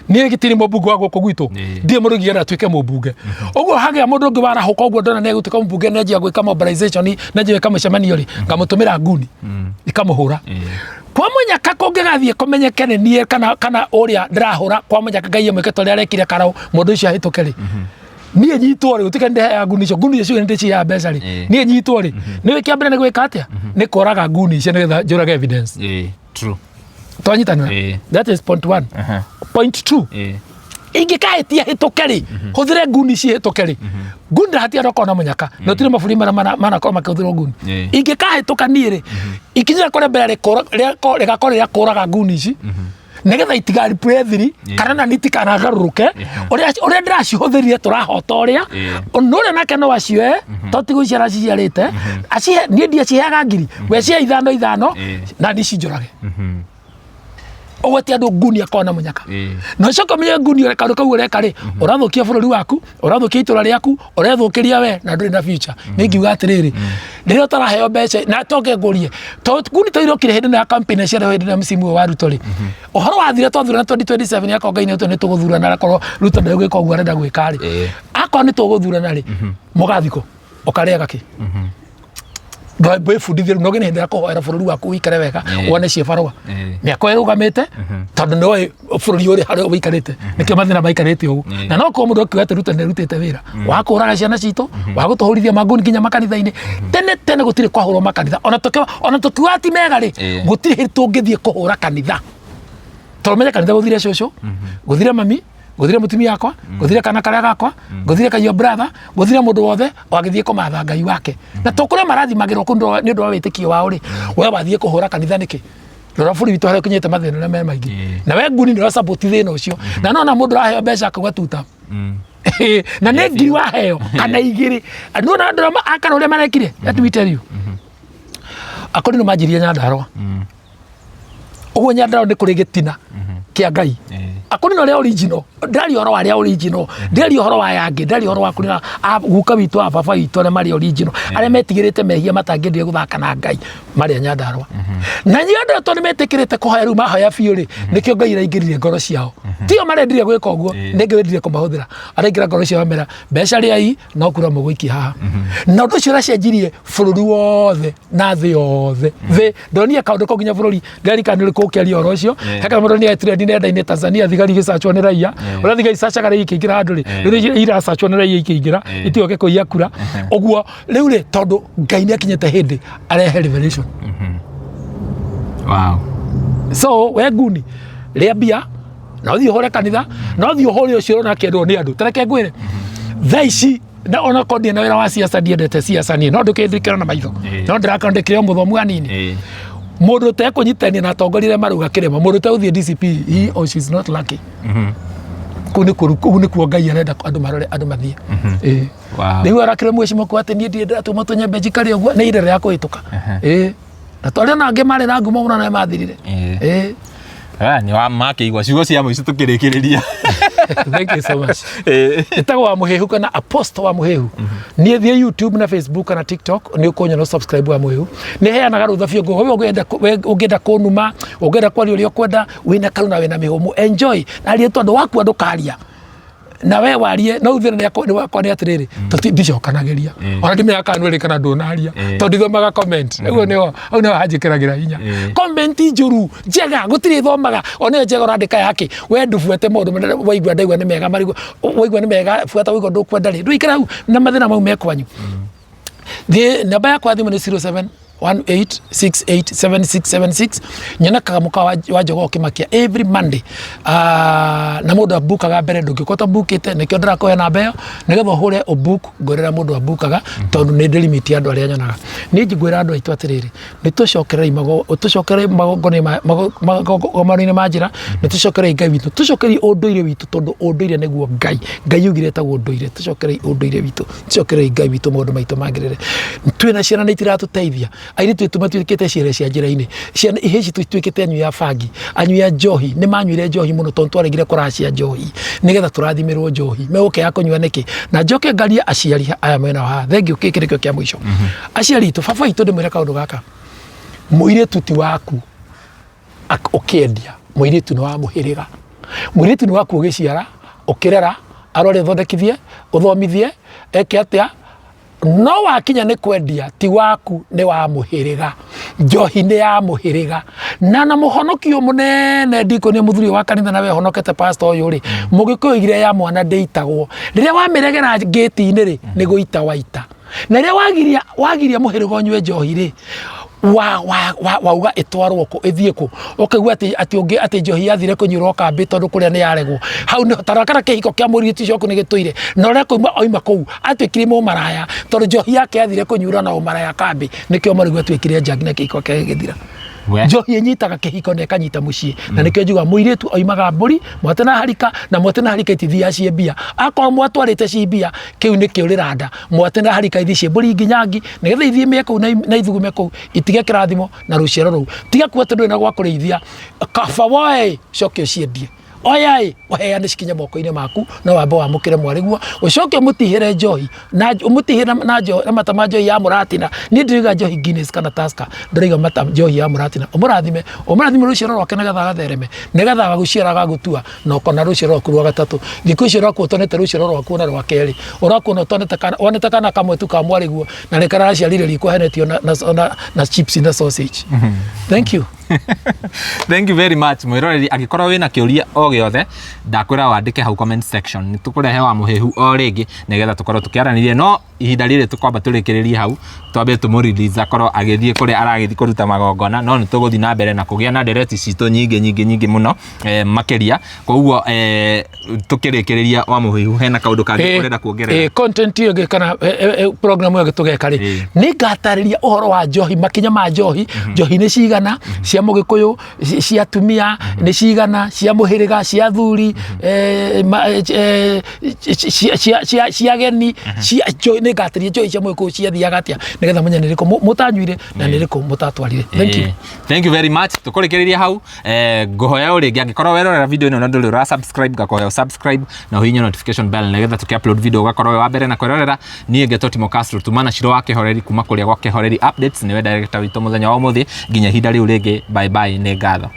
Niĩ gĩtirĩ mũmbunge wa gũkũ gwitũ, ndirĩ mũndũ ũngĩenda atuĩke mũmbunge. Ũguo hagĩa mũndũ ũngĩ warahũka ũguo ndona nĩ egũtuĩka mũmbunge, nĩ anjia gwĩka mobilization, nĩ anjia gwĩka mĩcemanio rĩ, ngamũtũmĩra nguni ikamũhũra. Kwa mũnyaka kũngĩgathiĩ kũmenyeke nĩ niĩ kana ũrĩa ndĩrahũra, kwa mũnyaka Ngai amwĩke ta ũrĩa arekire Karau, mũndũ ũcio ahĩtũke rĩ, niĩ nyitwo rĩ, gũtuĩka nĩndeheaga nguni icio, nguni icio nĩndĩciheaga mbeca rĩ, niĩ nyitwo rĩ, nĩ kĩa mbere nĩ gwĩka atĩa? Nĩ kũraga nguni icio nĩgetha njũrage evidence. True. Twanyitanĩra? That is point one. Point two, ingĩkahĩtia hĩtũke rĩ, hũthĩre nguni ici hĩtũke rĩ, nguni ndahatia ndokorwo na mũnyaka, na gũtirĩ mabũrũri marĩa manakorwo makĩhũthĩrwo nguni. Ingĩkahĩtũka niĩ rĩ, ikinya rĩakwa rĩa mbere rĩgakorwo rĩrĩa kũraga nguni ici nĩgetha itigaripure thiri, kana na itikanagarũrũke ũrĩa ndĩracihũthĩrire tũrahota ũrĩa na ũrĩa nake no acioe, to ti gũciara aciciarĩte, acihe niĩ ndiaciheaga ngiri, we cihe 5 5, na niĩ cinjũrage. Ũgwatie andũ nguni akorwo na mũnyaka. Na ũcoke ũmenye nguni ũreka kaũndũ kau ũreka rĩ, ũrathũkia bũrũri waku, ũrathũkia itũra rĩaku, ũrethũkĩria we na ndũrĩ na future. Nĩ ngiuga atĩrĩrĩ, rĩrĩa ũtaraheo mbeca na toke ngũrie, to nguni ta irokire hĩndĩ ĩno ya campaign na ciarehwo hĩndĩ ĩno ya msimu ũyũ wa Ruto rĩ, ũhoro wathire twathurana 2027 akorwo Ngai nĩ nĩ tũgũthurana akorwo Ruto ndegwĩka ũguo arenda gwĩka rĩ, akorwo nĩ tũgũthurana rĩ, mũgathiĩ kũ? Ũkarĩaga kĩ? Wĩbundithie rĩu no nginya hĩndĩ ya kũhoera bũrũri waku ũikare wega, wone ciĩbarũa mĩako ĩrũgamĩte, tondũ nĩoĩ bũrũri ũrĩ harĩa ũikarĩte nĩkĩo mathĩna maikarĩte ũguo. Na no korwo mũndũ akiuga atĩ Ruto nĩarutĩte wĩra wa kũũraga ciana citũ, wa gũtũhũrithia mangũni nginya makanitha-inĩ. Tene tene gũtirĩ kwahũrwo makanitha, ona tũkiuga ti mega rĩ, gũtirĩ hĩndĩ tũngĩthiĩ kũhũra kanitha, tondũ menye kanitha gũthire cũcũ, gũthire mami, gũthire mũtumia wakwa, gũthire kana karĩa gakwa, gũthire kaio brother, gũthire mũndũ wothe wagĩthiĩ kũmatha Ngai wake. Na to kũrĩa marathimagĩrwo kũndũ nĩ ũndũ wa wĩtĩkio wao rĩ, we wathiĩ kũhũra kanitha nĩkĩ? Rora bũrũri witũ harĩa ũkinyĩte, mathĩna ũrĩa me maingĩ, na we nguni nĩ ũra thĩna ũcio. Na nona mũndũ ũraheo mbeca akauga tuta na nĩ ngiri waheo kana igĩrĩ, nona andũ arĩa akara ũrĩa marekire. Let me tell you, akoni nĩ manjirie Nyandarũa ũguo. Nyandarũa nĩ kũrĩ gĩtina kĩa Ngai. Akoni no arĩa original, ndĩraria ũhoro wa arĩa original, ndĩraria ũhoro wa aya angĩ, ndĩraria ũhoro wa kũrĩ na guka witũ a baba witũ arĩa marĩ original, arĩa metigĩrĩte mehia, matangĩendire gũthaka na Ngai, marĩa Nyandarũa. Na Nyandarũa tondũ nĩ metĩkĩrĩte kũhoya, rĩu mahoya biũ rĩ, nĩkĩo Ngai araingĩrire ngoro ciao. Tio marendire gwĩka ũguo, nĩ Ngai wendire kũmahũthĩra, araingĩra ngoro ciao, amera mbeca rĩai no kura mũgũikia haha. Na ũndũ ũcio ũracenjirie bũrũri wothe na thĩ yothe. Thĩ ndonire kaũndũ kau nginya bũrũri ndirarikana nĩ ũrĩkũ ũkĩaria ũhoro ũcio. He mũndũ nĩ trend nenda-inĩ, Tanzania thigari igĩcacwo nĩ raia. Ũrĩa thigari icacaga raia ikĩingĩra handũ rĩ, rĩu iracacwo nĩ raia ikĩingĩra itigoke kũiya kura ũguo. Rĩu rĩ, tondũ Ngai nĩ akinyĩte hĩndĩ arehe revelation. So we nguni, rĩa mbia na ũthiĩ ũhũre kanitha, na ũthiĩ ũhũre ũcio ũrona akĩendwo nĩ andũ. Tareke ngwĩre thaa ici, na ona korwo ndirĩ na wĩra wa siasa, ndiendete siasa niĩ, no ndũkĩndĩkĩra na maitho, no ndĩrakorwo ndĩkĩrĩ o mũthomu hanini. Mũndũ ũtekũnyitania na atongoria arĩa marauga kĩrĩma, mũndũ ũtegũthiĩ DCP, he or she is not lucky. Kũu nĩ kũru, kũu nĩkuo Ngai arenda andũ marore, andũ mathiĩ. Rĩu arakĩrwo mwĩcimo kwa atĩ niĩ ndirĩ ndĩratũma tũnyembe njikare ũguo, nĩ ihinda rĩa kũhĩtũka. Na twarĩ ona angĩ marĩ na ngumo mũno na mathirire. Ah, nĩ wa makĩigua ciugo cia mũico tũkĩrĩkĩrĩria. Thank you so much. Ĩtagwo wa Mũhĩhu kana Apostle wa Mũhĩhu. Niĩ thiĩ YouTube na Facebook kana TikTok, nĩ ũkũnyona, subscribe wa Mũhĩhu. Nĩ heanaga rũtha biũ ngũgũ. We ũngĩenda kũnuma, ũngĩenda kwaria ũrĩa ũkwenda, wĩna karu na wĩna mĩhũmũ, enjoy. Na arie tondũ wakua ndũkaria na we warie no uthire nĩ wakwa nĩ atĩrĩrĩ, tũti ndicokanagĩria ona ndimenya kana nĩ kana ndũnaria, tondũ ndithomaga comment. Ũguo nĩho hau nĩho hanjĩkĩragĩra hinya. Comment njũru, njega, gũtirĩ thomaga. Ona ĩyo njega ũrandĩka yake we ndũbuate maũndũ marĩa waigua, ndaigua nĩ mega marigũ, waigua nĩ mega buata, waigua ndũkwenda rĩ, ndũikara hau na mathĩna mau me kwanyu. Thiĩ namba yakwa ya thimũ nĩ 07 18687676. Nyonekaga mũkawa wa Jogoo Kĩmakia every Monday. Na mũndũ abukaga mbere, ndũngĩkorwo ũtabukĩte, nĩkĩo ndĩrakũhe namba ĩyo nĩgetha ũhũre ũbook. Ngwĩrĩra mũndũ abukaga tondũ nĩ ndĩ limit ya andũ arĩa nyonaga. Niĩ ngwĩra andũ aitũ atĩrĩrĩ, nĩ tũcokerei tũcokerei magongona-inĩ ma njĩra, nĩ tũcokerei Ngai witũ, tũcokerei ũndũire witũ, tondũ ũndũire nĩguo Ngai Ngai augire ĩtagwo ũndũire. Tũcokerei ũndũire witũ, tũcokerei Ngai witũ, maũndũ maitũ magĩrĩre. Twĩna ciana na itiratũteithia, airĩtu aitũ matuĩkĩte ciere cia njĩra-inĩ, ciana ihĩ citũ ituĩkĩte anyui a bangi, anyui a njohi. Nĩ manyuire njohi mũno tondũ twaregire kũracia njohi nĩgetha tũrathimĩrwo njohi megũkĩaga kũnyua nĩkĩ? Na njoke ngarie aciari aya mwena wa haha. Thengiũ, gĩkĩ nĩkĩo kĩa mũico. Aciari aitũ, baba witũ, ndĩmwĩre kaũndũ gaka, mũirĩtu ti waku ũkĩendia, mũirĩtu nĩ wa mũhĩrĩga, mũirĩtu nĩ waku ũgĩciara, ũkĩrera, arore, ũthondekithie, ũthomithie, eke atĩa, no wakinya nĩ kwendia ti waku, nĩ wa mũhĩrĩga. Njohi nĩ ya mũhĩrĩga na mũhonokio mũnene ndikũnia mũthuri wa kanitha na we honokete pastor ũyũ rĩ, mũgĩkũyũ igire ya mwana ndĩitagwo. Rĩrĩa wamĩregera ngĩti-inĩ rĩ, nĩ gũita waita. Na rĩrĩa wagiria mũhĩrĩga ũnyue njohi rĩ, wa wauga ĩtwarwo kũ, ĩthiĩ kũ? Ũkaigua atĩ ũngĩ atĩ njohi yathire kũnyuĩrwo kambĩ tondũ kũrĩa nĩ yaregwo. Hau nĩho tarora kana kĩhiko kĩa mũirĩtu ũcio nĩ gĩtũire na ũrĩa koima oima kũu atuĩkire mũmaraya, tondũ njohi yake yathire kũnyuĩrwo na ũmaraya kambĩ. Nĩkĩo marauga atuĩkire njangi na kĩhiko kĩake gĩgĩthira. We. Njohi ĩnyitaga kĩhiko na ĩkanyita mũciĩ, na nĩkĩo njugaga mũirĩtu oimaga mbũri mwate na harika, na mwate na harika itithiaga ciĩ mbia. Akorwo mwatwarĩte ci mbia, kĩu nĩ kĩũrĩra nda. Mwate na harika ithiĩ ciĩ mbũri nginyangi, nĩgetha ithiĩ mĩe kũu na ithugume kũu, itige kĩrathimo na rũciaro rũu. Tiga kuga atĩ ndũrĩ na gwa kũrĩithia, kaba woe ũcoke ũciendie. Oya ĩ, ũheane cikinye moko-inĩ maku, no wambe wamũkĩre mwarĩguo, ũcoke ũmũtihĩre njohi, na ũmũtihĩre na na mata ma njohi ya mũratina. Niĩ ndirauga njohi Guinness kana Tusker, ndĩrauga mata njohi ya mũratina. Ũmũrathime, ũmũrathime rũciaro rwake nĩgetha agathereme, nĩgetha agagũciara agagũtua, na ũkona rũciaro rwaku rwa gatatũ. Thikũ ici ũrakuo ũtonete rũciaro rwaku ona rwa kerĩ, ũrakuona ũtonete kana, wonete kana kamwe tu ka mwarĩguo, na nĩ karaciarire riko henetio na, na, na, na chips na sausage. Thank you. Thank you very much, mwiroreri. Angĩkorwo wĩna kĩũria o gĩothe, ndakwĩra wandĩke hau comment section, nĩ tũkũrehe wa mũhĩhu o rĩngĩ nĩgetha tũkorwo tũkĩaranĩria. No ihinda rĩrĩ tũkwamba tũrĩkĩrĩrie hau, twambe tũmũ-release akorwo agĩthiĩ kũrĩa aragĩthiĩ kũruta magongona, no nĩ tũgũthiĩ na mbere na kũgĩa na ndereti citũ nyingĩ nyingĩ nyingĩ mũno makĩria. Koguo tũkĩrĩkĩrĩria, wa mũhĩhu, hena kaũndũ kangĩ ũrenda kuongerera? Content ĩyo ĩngĩ kana program ĩyo tũgeka rĩ, nĩ ngatarĩria ũhoro wa njohi, makinya ma njohi, njohi nĩ cigana, cia mũgĩkũyũ, cia atumia nĩ cigana, cia mũhĩrĩga, cia athuri, cia ageni, cia njohi. Nĩ ngatarĩria njohi cia mũgĩkũyũ ciathiaga atĩa, nĩgetha menye nĩ rĩkũ mũtanyuire na nĩ rĩkũ mũtatwarire. Thank you. Thank you very much. Tũkũrĩkĩrĩria hau. Ngũhoya o rĩngĩ, angĩkorwo werorera video ĩno na ndũrĩ ũra subscribe, ngakũhoya subscribe na ũhihinye notification bell, nĩgetha tũkĩ upload video ũgakorwo wĩ wa mbere na kwĩrorera. Niĩ ngetwo Timo Castro, tuma na Ciro wa Kĩhoreri kuma kũrĩa gwa Kĩhoreri Updates, nĩwe director witũ mũthenya wa ũmũthĩ. Nginya ihinda rĩu rĩngĩ, bye bye, nĩ ngatho.